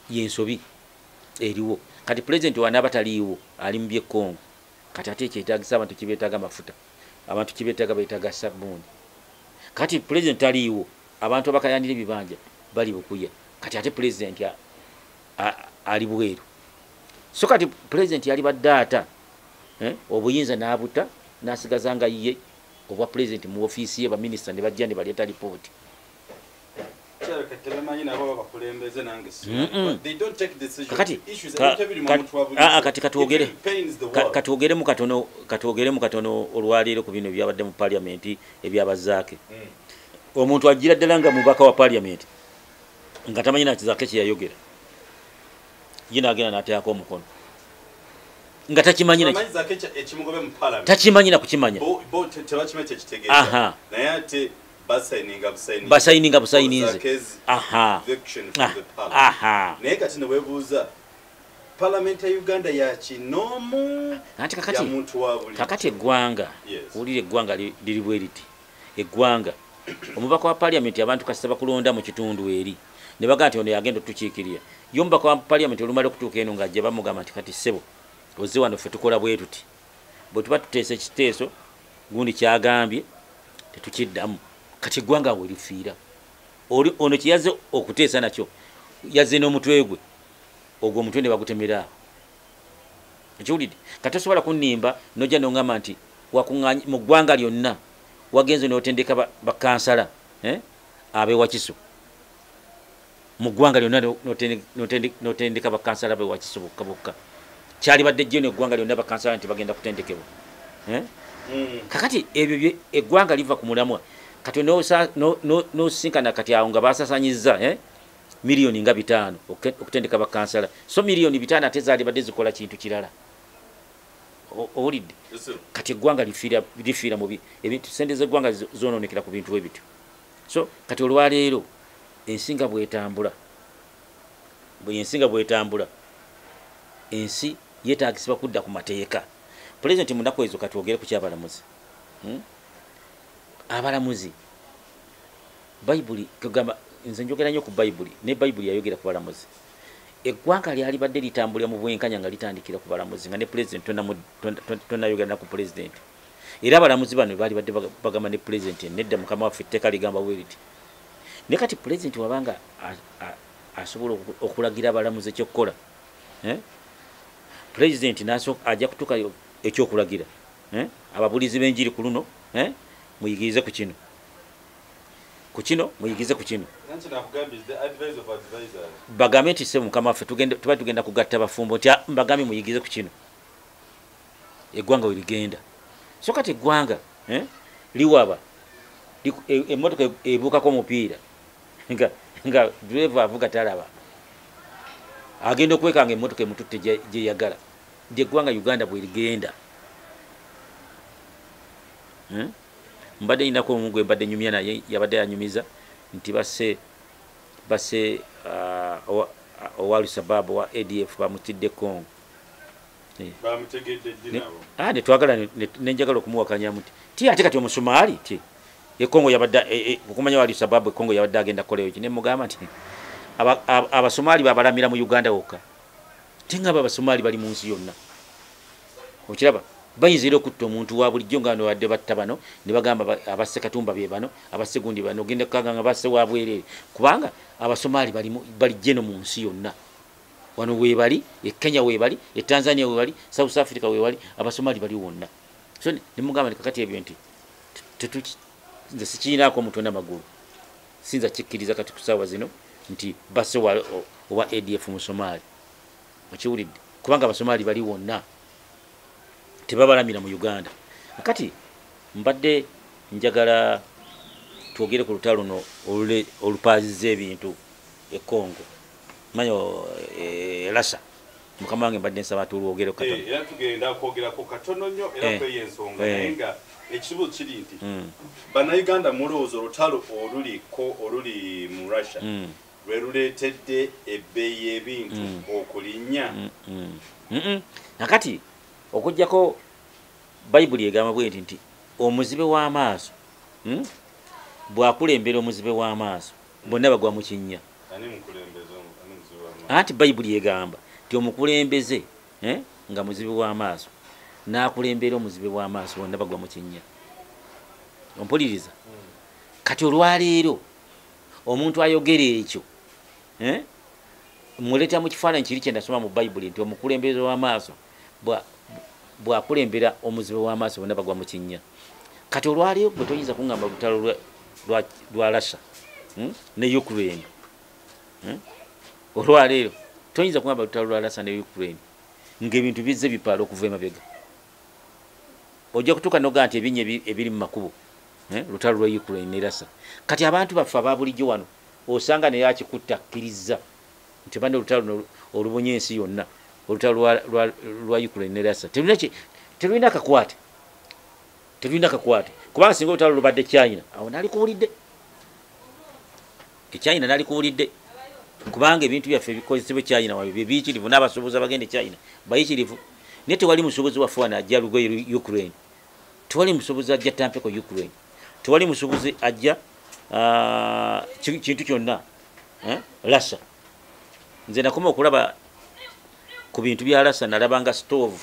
Yensobi eriwo. Kati pulezidenti wanaaba taliiwo, ali mu byekkongo, kati ate ekyetagisa abantu kibeetaaga mafuta, abantu kibeetaaga beetaaga sabbuuni. Kati pulezidenti taliiwo, abantu abakayanira ebibanja bali bukuya. Kati ate pulezidenti ali bweru. So kati pulezidenti yali badde ata obuyinza n'abuta, n'asigaza nga ye obwa pulezidenti mu ofiisi ye, baminisita ne bajja ne baleeta lipooti. Kati katwogeremu katono olwaleero ku bino ebyabadde mu paliamenti ebyabazaake. Omuntu agira ddala nga mubaka wa paliamenti nga tamanyi nakizaake kyeyayogera, ye n'agenda n'ateekako omukono nga takimanyi na kukimanya. Basayininga busayininze. Naye kati ne weebuuza, Parliament ya Uganda ya kinomu anti kakati eggwanga, wulira eggwanga liri bwe riti. Eggwanga omubaka wa parliament abantu kasita bakulonda mu kitundu eri ne bagamba nti ono yagenda otukiikirira. Ye omubaka wa parliament olumala okutuuka eno ng'ajja bamugamba nti kati ssebo ozze wano, ffe tukola bwe tuti, bwe tuba tuteesa ekiteeso gundi kyagambye tetukiddamu. Kati eggwanga we lifiira. Ono kye yazze okuteesa nakyo yazze n'omutwe gwe, ogwo omutwe ne bagutemera awo. Ekiwulidde? Kati tosobola kunnimba n'ojja n'oŋŋamba nti wakuŋŋaanya mu ggwanga lyonna wagenze n'otendeka bakansala ab'ewakiso mu ggwanga lyonna, n'otendeka bakansala ab'ewakiso bokka bokka. Kyalibadde jjo n'eggwanga lyonna bakansala nti bagenda kutendekebwa. Kakati ebyo eggwanga liva ku mulamwa. Kati n'osinkana kati awo nga basasanyiza miliyoni nga 5 okutendeka bakansala. So miliyoni 5 ate zaalibadde zikola kintu kirala. Owulidde? Kati eggwanga lifiira mu ebintu, sente z'eggwanga zonoonekera ku bintu ebityo. So kati olwaleero ensi nga bwetambula, ensi yeetaagisibwa kudda ku mateeka. Pulezidenti mu nnaku ezo, katwogere ku kyabalamuzi. Abalamuzi Bayibuli kugamba, nze njogera nnyo ku Bayibuli, ne Bayibuli yayogera ku balamuzi. Eggwanga lyalibadde litambulira mu bwenkanya nga litandikira ku balamuzi, nga ne pulezidenti tonayogera na ku pulezidenti. Era abalamuzi bano baali badde bagamba ne pulezidenti nedda mukama waffe etteeka ligamba bwe riti. Ne kati pulezidenti wabanga asobola okulagira abalamuzi ekyokukola, pulezidenti ajja kutuuka ekyokulagira ababulizi b'enjiri ku luno, muyigirize ku kino, ku kino muyigirize ku kino. Bagambe nti ssebo mukama waffe tuba tugenda kugatta bafumbo, nti mbagambye muyigirize ku kino, eggwanga we ligenda. So kati eggwanga liwaba, emmotoka ebuukako omupiira nga driver avuga talaba, agenda okwekanga emmotoka emututte gyeyagala. Nti eggwanga Uganda bwe ligenda. Mbadde nyinako omu gwe mbadde nyumya naye, yabadde yanyumiza nti basse owa Al-Shabaab wa ADF bamutidde Congo. Bamutegedde ddi nabo? Netwagala nenjagala okumuwakanyamu nti ti ate kati Omusomaali ti e Congo yabadde okumanya wa Al-Shabaab e Congo yabadde agenda kukola ki, ne mugamba nti Abasomaali babalamira mu Uganda wokka, tinga Abasomaali bali mu nsi yonna. Okiraba bayinza era okutta omuntu wa bulijjo nga bano badde batta bano ne bagamba abasse Katumba be bano, abasse gundi bano, ogenda kukanga nga basse wa bwereere, kubanga Abasomaali bali jeno mu nsi yonna. Wano weebali, e Kenya weebali, e Tanzania weebali, South Africa weebali, Abasomaali bali wonna. So ne mugamba nti kakati ebyo nti nze sikiinaako omutwe n'amagulu, sinza kikkiriza kati ku ssaawa zino nti basse owa ADF Musomaali. Okiwulidde? Kubanga Abasomaali bali wonna, tebabalamira mu Uganda. Kati mbadde njagala twogere ku lutalo luno olupaazizza ebintu e Congo. Manyo Russia mukama wange mbadde nsaba tulwogere katono. Era tugenda kwogerako katono nnyo era kweyo ensonga naye nga ekibuzo kiri nti Bannayuganda mulowooza olutalo oluliko oluli mu Russia lwe luleetedde ebbeeyi y'ebintu okulinnya? Nakati okuggyako Bayibuli egamba bweti nti omuzibe w'amaaso bw'akulembera omuzibe w'amaaso bonna bagwa mu kinnya. Anti Bayibuli egamba nti omukulembeze nga muzibe w'amaaso n'akulembera omuzibe w'amaaso bonna bagwa mu kinnya. Ompuliriza? Kati olwaleero omuntu ayogera ekyo muleeta mu kifaananyi kiri kye nasoma mu Bayibuli nti omukulembeze w'amaaso bw'akulembera omuzibe w'amaaso bonna bagwa mu kinnya. Kati olwaleero gwe toyinza kuŋŋamba lutalo lwa Russia ne Ukraine. Olwaleero toyinza kuŋŋamba lutalo lwa Russia ne Ukraine ng'ebintu bizze bipaala okuva emabega. Ojja kutuuka n'ogaa nti ebinnya ebiri mu makubo lutalo lwa Ukraine ne Russia. Kati abantu baffe aba bulijjo wano osanga naye akikutta akkiriza nti bano olutalo olubonye ensi yonna, olutalo lwa Ukraine ne Russia terulina kakwate, terulina kakwate. Kubanga singa olutalo lubadde China awo nalikuwulidde, China nalikuwulidde, kubanga ebintu byaffe ebikozesebwa China wabyo biyitirivu n'abasuubuzi abagenda China bayitirivu. Naye tewali musuubuzi waffe wano ajja lugoye Ukraine, tewali musuubuzi ajja tampeko Ukraine, tewali musuubuzi ajja kintu kyonna Russia. Nze nakoma okulaba ku bintu bya Russia, nalabanga stove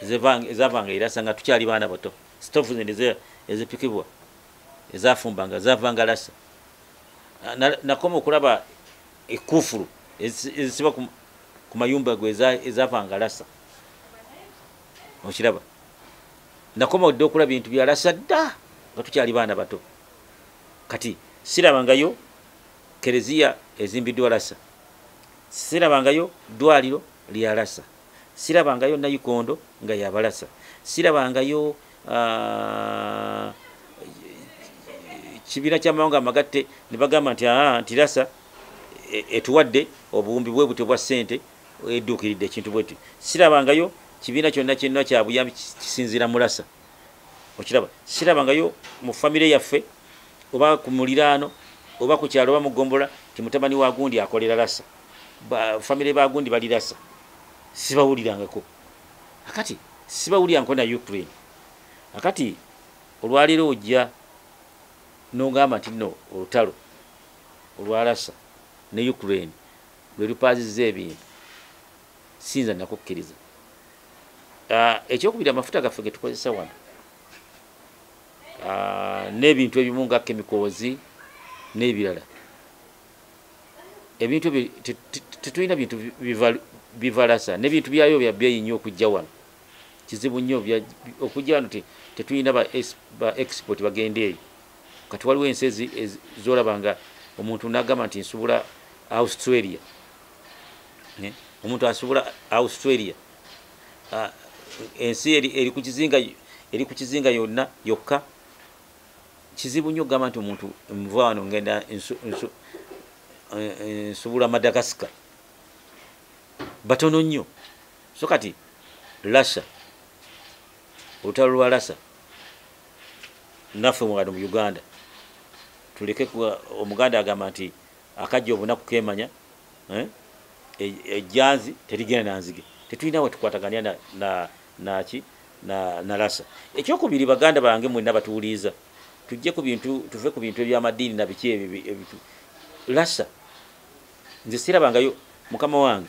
ezavanga e Russia nga tukyali baana bato. Stove zino ezipikibwa ezafumbanga zavanga Russia. Nakoma okulaba ekufulu ezisiba ku mayumba gwe ezavanga Russia. Okiraba? Nakoma dde okulaba ebintu bya Russia dda nga tukyali baana bato. Kati sirabangayo kereziya ezimbiddwa Russia, sirabangayo ddwaliro lya Russia, sirabangayo nayikondo nga yabalasa, sirabangayo kibiina ky'amawanga amagatte ne bagamba nti nti Russia etuwadde obuwumbi bwe butyo bwa ssente edduukiridde ekintu bwetyo. Sirabangayo kibiina kyonna kyonna kya buyambi kisinziira mu Russia. Okiraba? Sirabangayo mu famire yaffe oba ku muliraano oba ku kyalo oba mu gombola ti mutabani wa gundi akolera Russia, famire ba gundi bali Russia. Sibawulirangako. Akati sibawulirangako na Ukraine. Akati olwaleero ojja n'ogamba nti nno olutalo olwa Russia ne Ukraine lwe lupaazizza ebintu, siyinza nakukkiriza. Ekyokubiri, amafuta gaffe ge tukozesa wano n'ebintu ebimu nga chemicals n'ebirala, ebintu ebyo tetulina bintu biva Russia, n'ebintu byayo bya bbeeyi nnyo okujja wano, kizibu nnyo okujja wano. Tetulina ba export bagenda eyo. Kati waliwo ensi z'olaba nga omuntu n'agamba nti nsobola Australia, omuntu asobola Australia, ensi eri ku kizinga, eri ku kizinga yonna yokka. Kizibu nnyo okugamba nti omuntu nva wano ngenda nsobola Madagascar, batono nnyo. So kati Russia, olutalo lwa Russia naffe wano mu Uganda tuleke. Omuganda agamba nti akajja obunaku kemanya, ejjanzi terigenda na nzige. Tetulina we tukwataganya naki na Russia. Ekyokubiri, baganda bange mwenna batuwuliriza, tujje ku bintu, tuve ku bintu eby'amadiini na biki ebyo. Russia nze sirabangayo mukama wange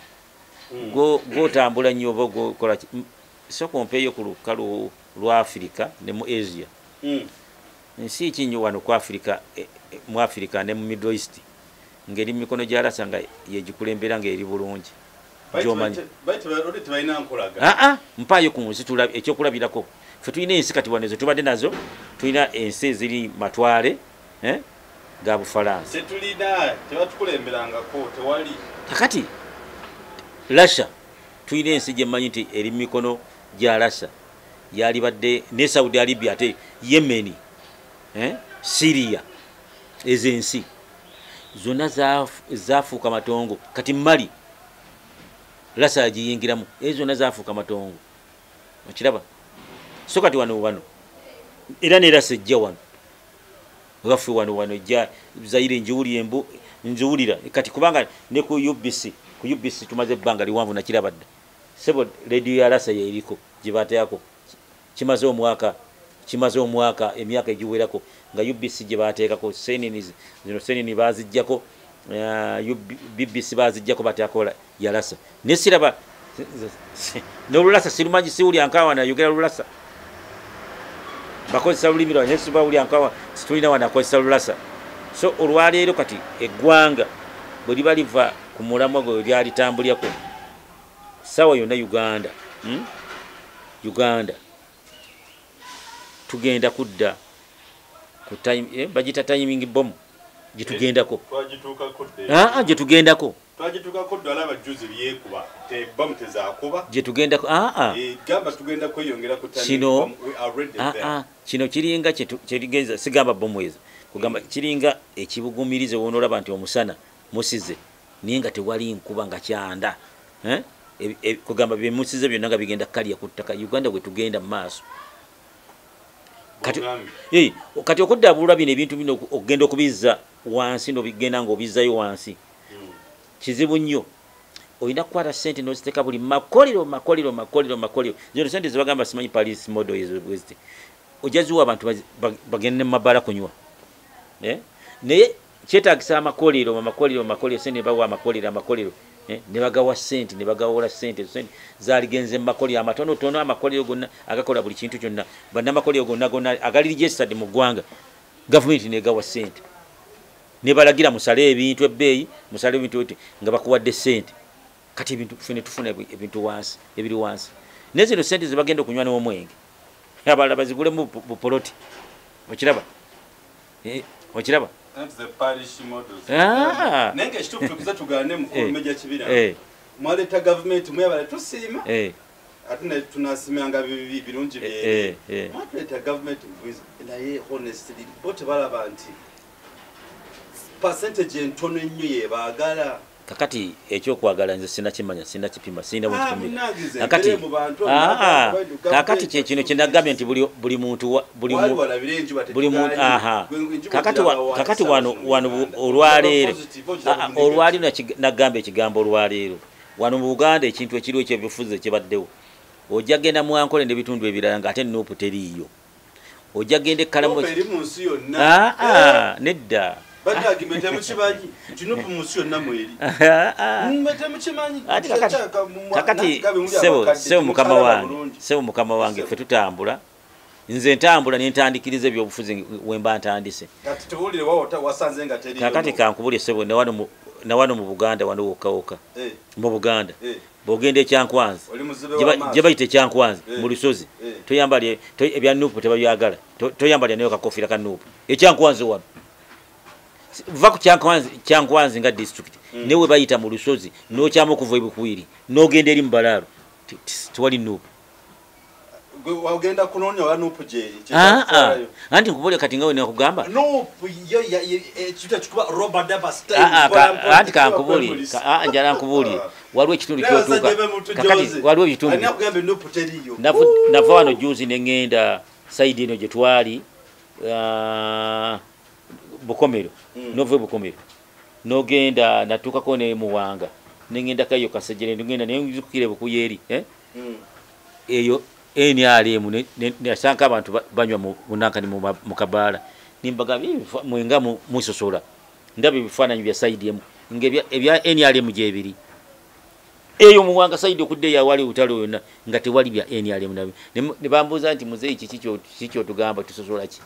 gw'otambula nnyo oba gwokola, sooka ompeeyo ku lukalu lwa Africa ne mu Asia. Nsi ki nnyo wano ku Africa, mu Africa ne mu Middle East ng'eri mu mikono gya Russia nga yegikulembera ng'eri bulungi gy'omanyi? Mpaayo ku nsi ekyokulabirako. Ffe tulina ensi kati wano ezo tubadde nazo, tulina ensi eziri matwale ga Bufalansa. Tetulina, tebatukulemberangako, tewali. Kakati Russia tulina ensi gye mmanyi nti eri mu mikono gya Russia, yalibadde ne Saudi Arabia, ate Yemen, Syria, ezo ensi. Zonna zafuuka matongo. Kati Mali lasa yagiyingiramu, ezo zonna zafuuka matongo, okiraba? So kati wano era nerasa ejja wano waffe, wano ejja Zaire, njiwulira embu nziwulira kati, kubanga ne ku UBC, ku UBC tumaze ebbanga liwanvu, nakiraba dda sebo. Rediyo ya lasa yeriko gye bateekako, kimaze omwaka, emyaka egiwerako nga UBC gye bateekako. Senini zino, senini bazijjako, BBC bazijjako, bateekako yalasa. Naye siraba n'olulasa, sirumanyi, siwulya nkawa nayogera lulasa, bakozesa lulimi lwa, naye sibawulya nkawa, situlina wano akozesa lulasa. So olwaleero kati eggwanga bwe liba liva ku mulamwa gwe lyalitambulirako, sawa yonna Uganda, Uganda tugenda kudda ku time, bagita timing bomb gyetugendako. Twagituukako dda. Aa, gyetugendako. Twagituukako dda, alaba juzi byekuba tebamu tezakuba. Gyetugendako, aa. Gamba tugenda kweyongera ku timing Kino bomb. We are already there. Aa, kino kiringa kyerigenza, sigamba bomu ezo, kugamba kiringa ekibugumirize wonoolaba nti omusana musize naye nga tewali nkuba, nga kyanda, eh? Kugamba byemusize byonna nga bigenda kukalya ku ttaka. Uganda bwe tugenda mu maaso kati, Bw'ogambye. Kati okuddaabulula bino ebintu bino, okugenda okubizza wansi, nobigenda ng'obizzayo wansi, kizibu nnyo. Olina kukwata sente noziteeka buli makolero, makolero, makolero, makolero. Zino sente zebagamba simanyi Paris model ezo bweziti, ojja ziwa abantu bagende mu mabaala kunywa, eh? Naye kyetagisa amakolero, amakolero, amakolero, sente nebawa amakolero, amakolero, eh? Ne bagawa sente, ne bagawola sente. Ezo sente zaligenze mu makolero amatonotono, amakolero gonna agakola buli kintu kyonna, bannamakolero gonna gonna agali registered mu ggwanga, gavumenti negawa sente, ne balagira musale ebintu ebbeeyi, musale ebintu oti nga bakuwadde sente. Kati ebintu ffe ne tufuna ebintu wansi, ebiri wansi. Naye zino sente zebagenda okunywa n'omwenge, abalala bazigulemu bupoloti, okiraba? Okiraba? That's the parish models. Ah. Naye nga ekituufu tukuze tugaane, mukulu Meja Kibira. Mwaleeta gavumenti, mwebale, tusiima. Ate ne tunasimanga bibi birungi byeri. Mwatuleeta gavumenti naye honestly bo tebalaba nti percentage entono ennyo yebaagala. Kakati ekyokwagala nze sinakimanya, sinakipima, sirina Ah, bwekipimira. munnange, Kakati nze mu bantu, Ah, abantu, kakati kyekino kyenagambye nti buli muntu buli Wali walabira enjuba. Buli muntu, Tetugaanye. aha. Gwe enjuba Kakati ogiraba wa kakati essaawa wano zino wano mu Uganda. olwaleero Positive, ogiraba Ah, mu negative. olwaleero nagamba ekigambo olwaleero wano mu Buganda ekintu ekiriwo ekyebifuzi ekibaddewo, ojja genda mu Ankole n'ebitundu ebirala nga ate NUP teriiyo, ojja genda ekkalamu. NUP eri mu nsi yonna. Ah, ah, nedda. Bannange mwe temukimanyi nti NUP mu nsi yonna mweri? Ah, ah. Mwe temukimanyi? Ati kakati sebo, sebo mukama wange, sebo mukama wange, ffe tutambula, nze ntambula nentandikiriza ebyobufuzi wemba ntandise. Kati tuwulire, wawo wasanze nga teriiyo Kakati NUP. kankubulye sebo, nawano mu Buganda wano wokka wokka, mu Buganda bwogenda ekyankwanzi, Oli muzibe w'amaaso. gye bayita ekyankwanzi, mu lusozi, toyambalye ebya NUP tebabyagala. Toyambalya nayo kakofiira ka NUP ekyankwanzi wano. Va ku Kyankwanzi, Kyankwanzi nga district, naye we bayita mu lusozi nokyama okuva ebukwiri n'ogenda eri mu Balaalo, tewali NUP. Gwe wagenda kunoonya wa NUP gyeri? Ah, ah. Anti nkubulya kati nga we nakugamba. NUP yo ekintu ekikuba Robert Daba style, Ah, ah, mpola mpola, anti kankubulye, police. ah, njala nkubulye, waliwo ekitundu Naye kyotuuka abasajja be mutujoze. kakati waliwo ebitundu. Ani akugamba NUP teriiyo? Nava wano juzi ne ŋŋenda side eno gye twali, ah, Bukomero. Nova e Bukomero nogenda natuukako ne Muwanga, neŋŋendako eyo Kasejere, ngenda nenzukira Ebukuyeri, eh? Eyo NRM nasanka abantu banywa munankani mu kabaala, nimbagamba, mwenga musosola, ndaba ebifaananyi bya side emu nga ebya NRM gyebiri eyo Muwanga side, okudda eyo awali obutale yonna nga tewali bya NRM nabyo. Ne bambuuza nti, "Muzeeyi, kiki kyotugamba? Tusosola ki?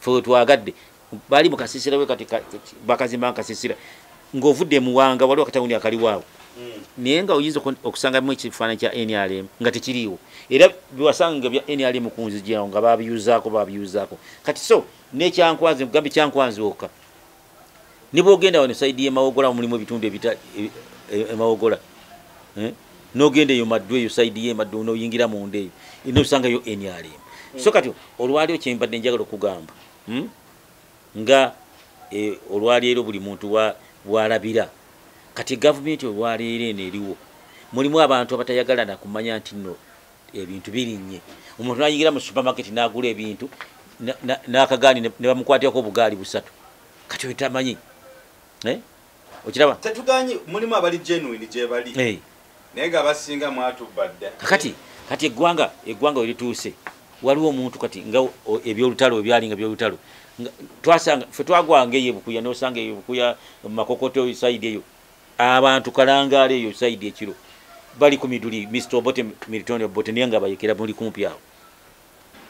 Fe twagadde." Bali mu kasisira we kati bakazimba nkasisira ng'ovudde Muwanga, waliwo akatawuni akaliwo awo, naye nga oyinza okusangamu ekifaananyi kya NRM nga tekiriiwo, era byewasanga bya NRM ku nzigi awo nga babiyuzaako, babiyuzaako. Kati so nekyankwanzi, gambe kyankwanzi wokka, ne bwogenda wano side y'emawogola, mulimu ebitundu ebita emawogola, eh? N'ogenda eyo Maddu, eyo side y'emaddu, n'oyingira munda eyo nosangayo NRM. So kati olwaliwo kyembadde njagala okugamba, Nga Olwaleero buli muntu walabira. Kati gavumenti olwaleero eno eriwo mulimu abantu abatayagala nakumanya nti nno ebintu birinnye. Omuntu nayingira mu supermarket n'agula ebintu n'akagaali ne bamukwatirako obugaali busatu, kati oyo tamanyi. Okiraba? Tetuganyi, mulimu abali genuine gye bali, naye nga abasinga mwatubadde. Kakati kati eggwanga we lituuse, waliwo omuntu kati nga ebyolutalo ebyalinga byolutalo twasanga ffe twagwanga eyo Bukuya, n'osanga eyo Bukuya Makokoto side eyo abantu Kalangaala eyo side ekiro bali ku miduli, Mr Obote, Milton Obote, naye nga bayekera muli kumpi awo,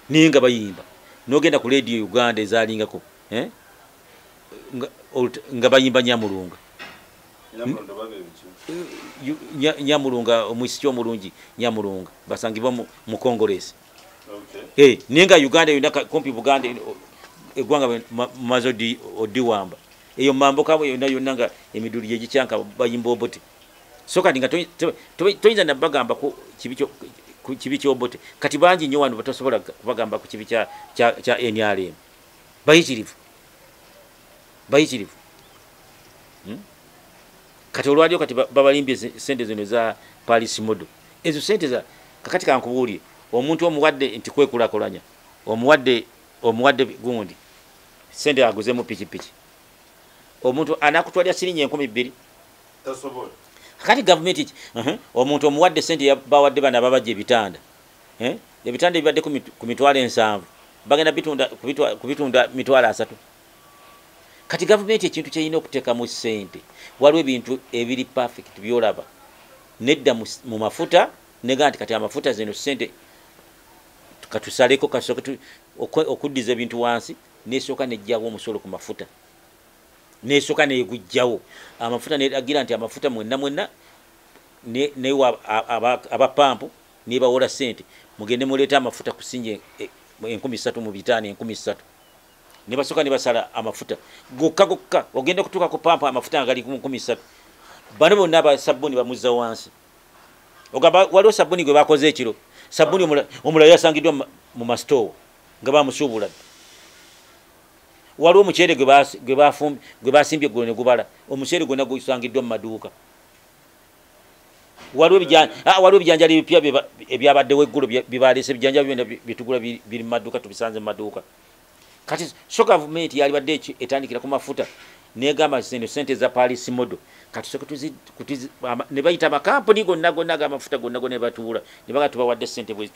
naye nga bayimba. N'ogenda ku Radio Uganda ezaalingako nga bayimba Nyamulunga. Nyamulunga omwisiki omulungi Nyamulunga basangibwa mu Congress. Naye nga Uganda yonna kumpi Buganda eggwanga mumaze odiwamba eyo mamboka yonna yonna nga emiduli gyegikyanka bayimba Obote. So kati nga toyinza nabagamba ku kibi ky'Obote. Kati bangi nnyo wano batasobola kubagamba ku kibi kya NRM. Bayitirivu. Kati olwalyo kati babalimbye sente zino za Paris Model. Ezo sente za kakati kankubuulire, omuntu omuwadde nti kwekulakulanya, omuwadde gundi sente aguzemu pikipiki, omuntu anakutwalira siringi 2000 tasobola. Kati gavumenti omuntu omuwadde sente bawadde bano ababajja ebitanda, ebitanda ebibadde ku 700,000 bagenda kubitunda 300,000. Kati gavumenti ekintu kyerina okuteekamu ssente, waliwo ebintu ebiri perfect byolaba nedda mu mafuta nega nti kati amafuta zino ssente katusaleko kasooke okuddiza ebintu wansi, nesooka nejjawo omusolo ku mafuta, nesooka negujjawo amafuta, neragira nti amafuta mwenna mwenna newa abapampu nebawola ssente mugende muleete amafuta kusinje 3,500 3,000. Ne basooka ne basala amafuta gokka gokka, ogenda okutuuka ku pampu amafuta nga gali ku 3,000. Bano bonna aba sabbuuni bamuzza wansi. Ogamba waliwo sabbuuni gwe bakoze ekiro, sabbuuni omulala yasangiddwa mu masitoowa nga bamusuubula. Waliwo omuceere gwe basimbye eggulo ne gubala, omuceere gwonna gusangiddwa mu maduuka. Waliwo ebijanjalo ebipya ebyabaddewo eggulo bye baleese, ebijanjalo byonna byetugula biri mu maduuka, tubisanze mu maduuka. Kati so gavumenti yalibadde etandikira ku mafuta negamba zino sente za Paris Model kati soka ne bayita amakampuni gonna gonna ag'amafuta gonna gonna ne batuula ne baga tubawadde sente bwezi,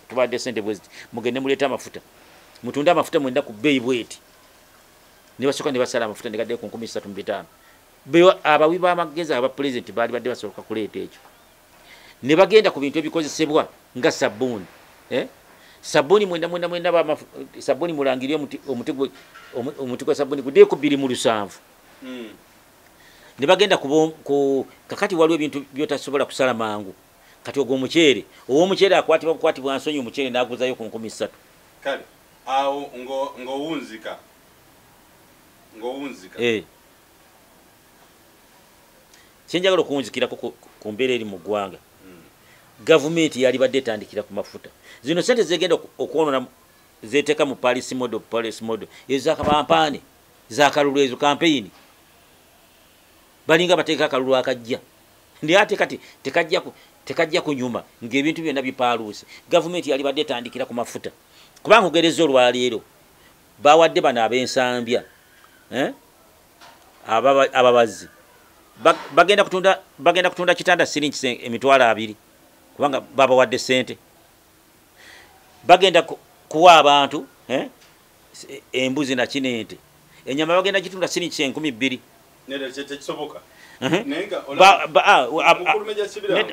tubawadde sente bwezi, mugende muleete amafuta, mutunde amafuta mwenda ku bbeeyi bweti. Ne basooka ne basala amafuta ne gaddayo ku 3,500. Abawi b'amagezi aba pulezidenti baali badde basooka kuleeta ekyo. Ne bagenda ku bintu ebikozesebwa nga sabbuuni. Sabbuuni mwenda mwenda mwenda sabbuuni mulangirye omuti gwa sabbuuni guddeyo ku 2.7. Ne bagenda ku kakati waliwo ebintu by'otasobola kusala mangu. Kati ogwo omuceere, ow'omuceere akwatibwa bukwatibwa nsonyi omuceere n'aguzayo ku 3,000. Kale awo ng'owunzika. Ng'owunzika. Kye njagala okuwunzikirako ku mbeera eri mu ggwanga. Gavumenti yalibadde etandikira ku mafuta. Zino sente zegenda okwonoona zeteeka mu Paris Model, Paris Model ezo zakabampaane zakalulu, ezo campaign balinga bateeka akalulu akajja, naye ate kati tekajja kunyuma ng'ebintu byonna bipaaluuse. Gavumenti yalibadde etandikira ku mafuta, kubanga ogereza olwaleero bawadde bano ab'ensambya ababazzi bagenda kutunda kitanda siringi 20,000 kubanga babawadde sente. Bagenda kuwa abantu embuzi na kinente, enyama bagenda kitunda siringi 2,000. Nedda tekisoboka.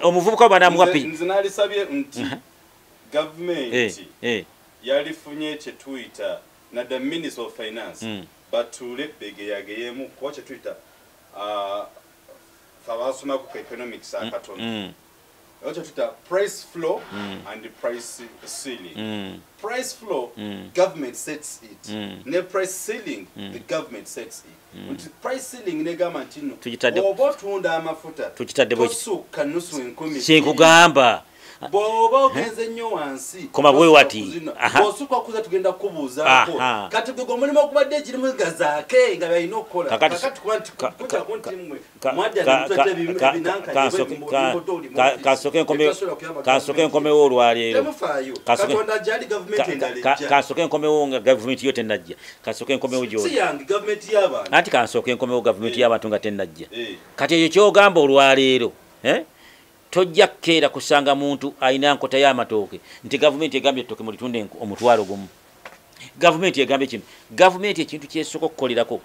Omuvubuka banamuwa piki. Nze nalisabye nti gavumenti yalifunye kye tuyita na the Minister of Finance batuule begeyageyemu kuba kye tuyita fe abasomako ku economics akatono, price floor and the price ceiling. Price floor, government sets it. Ne price ceiling, the government sets it. Price ceiling negamba nti no oba otunda amafuta tosukka nusu enkumi. Kyenkugamba Bw'oba ogenze nnyo wansi koma bwe wati bw'osukka kuza tugenda kubuuzaako. Kati gwe omulimu ogubadde ekirimu gazaake nga byalina okukola. Kakati kuba nti kujjako nti mmwe mwadda ne mutadde Kansooke nkomewo olwaleero. Temufaayo. Katonda gyali gavumenti endala ejja. Kansooke nkomewo nga gavumenti yo tennajja. Kansooke nkomewo gy'oli. Si yange, gavumenti y'abantu. Anti kansooke nkomewo gavumenti y'abantu nga tennajja. Kati ekyo ky'ogamba olwaleero, tojja kukeera kusanga muntu alina nkota y'amatooke nti gavumenti egambye ettooke mulitunde 1,000. Gavumenti egambye kino. Gavumenti ekintu kyesooka okukolerako.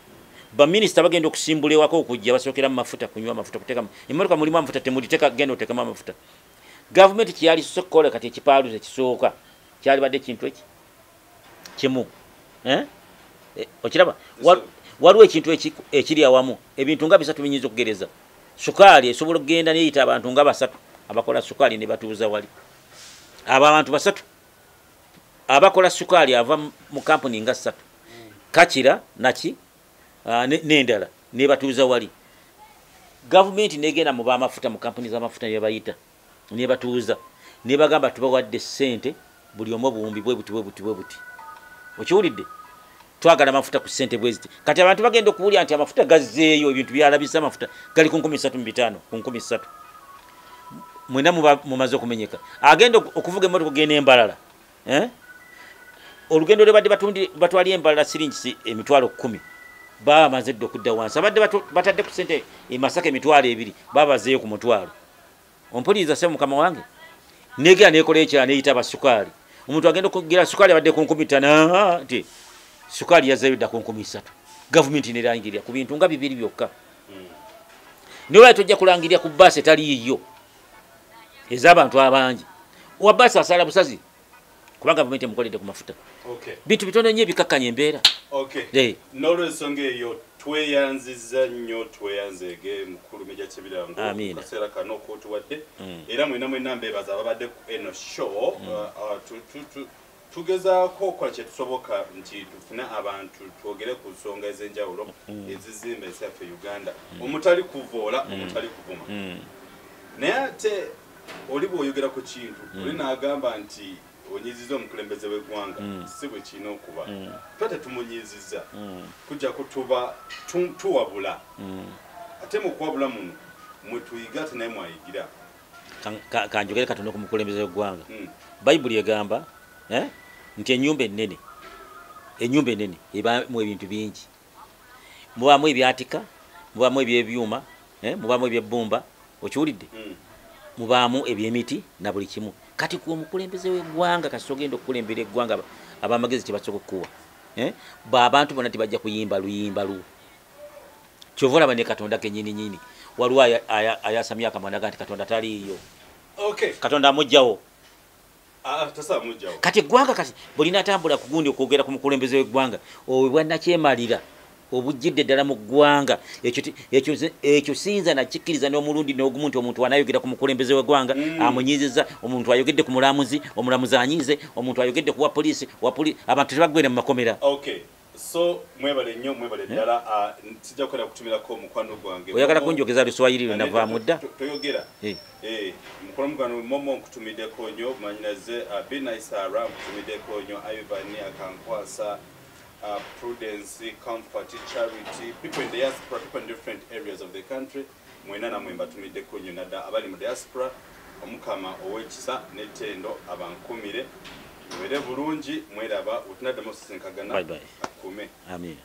Baminisita bagenda okusimbula ewaka okujja basookera mu mafuta, kunywa amafuta, kuteekamu emmotoka mulimu amafuta, temuliteeka, genda oteekemu amafuta. Gavumenti kyeyali soose okukola kati ekipaaluze ekisooka kyalibadde ekintu eki kimu. Okiraba? Waliwo ekintu ekiri awamu, ebintu nga bisatu binyinza okugereza. Sukaali esobola okugenda neyita abantu nga basatu abakola sukaali ne batuuza wali. Abo abantu basatu abakola sukaali ava mu kampuni nga ssatu, Kakira naki n'endala ne batuuza wali. Gavumenti negenda mu b'amafuta, mu kampuni z'amafuta ne bayita ne batuuza ne bagamba tubawadde ssente buli omu obuwumbi bwe buti bwe buti bwe buti. Okiwulidde? Twagala amafuta ku ssente bwe ziti. Kati abantu bagenda okuwulira nti amafuta gazzeeyo, ebintu byalabisa, amafuta gali ku 3,500, ku 3,000. Mwenna mumaze okumenyeka. Agenda okuvuga emmotoka okugenda embalala. Olugendo lwe badde batwali embalala siringisi 10,000. Baba bamaze dda okudda wansi. Abadde batadde ku ssente e Masaka 2,000, baba bazzeeyo ku 1,000. Ompuliriza ssebo mukama wange? Negera nekola ekirala neyita abasukaali. Omuntu agenda okugira sukaali abadde ku 5,000 nti sukaali yazzeeyo dda ku 3,000. Gavumenti nerangirira ku bintu nga bibiri byokka. Naye olwali tojja kulangirira ku bbaasi etali yiyo ez'abantu abangi. Owa bbaasi asala busazi kuba gavumenti emukoledde ku mafuta. Bintu bitono nnyo ebikakkanya embeera. N'olwensonga eyo tweyanzizza nnyo, tweyanzeege mukulu Meja Kibirango kaseera kano okootuwadde. Era mwena mwena mbeebaza ababadde ku eno show. Tugezaako okukola kye tusoboka nti tufune abantu twogere ku nsonga ez'enjawulo ezizimba ensi yaffe Uganda, omutali kuvoola, omutali kuvuma. Naye ate oli bw'oyogera ku kintu oli n'agamba nti onyiziza omukulembeze w'eggwanga, si bwe kirina okuba. Tuba tetumunyiizizza, kujjako tuba tuwabula. Ate mu kuwabula muno mwe tuyiga ate naye mwayigira. Kanjogere katono ku mukulembeze w'eggwanga. Bayibuli egamba nti ennyumba ennene ebaamu ebintu bingi. Mubaamu ebyatika, mubaamu ebyebyuma, mubaamu ebyebbumba, okiwulidde? Mubaamu ebyemiti na buli kimu. Kati ku omukulembeze w'eggwanga kasita ogenda okukulembera eggwanga ab'amagezi kye basooka okukuwa. Abantu bonna tebajja kuyimba luyimba lu. Kyova olaba ne Katonda kennyini nnyini waliwo ayasamya akamwa n'agamba nti Katonda taliiyo. Katonda amuggyawo. Kati eggwanga kati bw'olinaatambula ku gundi okwogera ku mukulembeze w'eggwanga obwo bwannakyemalira obujjidde ddala mu ggwanga, ekyo siyinza nakikkiriza n'omulundi n'ogumu nti omuntu anaayogera ku mukulembeze w'eggwanga amunyiizizza, omuntu ayogedde ku mulamuzi, omulamuzi anyiize, omuntu ayogedde ku wa poliisi, abantu tebaggwera mu makomera. So mwebale nnyo, mwebale ddala. Sijja kukola kutumirako mukwano gwange. Oyagala kunjogeza Luswayiri lwe navaamu dda? Toyogera. Mukwano gwange Momo nkutumiddeko nnyo, manyinaze Bina Isara nkutumiddeko nnyo, Ivan Akankwasa, Prudence, Comfort, Charity, people in diaspora, people in different areas of the country. Mwena namwe mbatumiddeko nnyo nadda abali mu diaspora, Omukama ow'ekisa n'ettendo abankumire. Mubeere bulungi, mweraba, otunaddamu osisinkagana. Bye bye. Akume. Amina.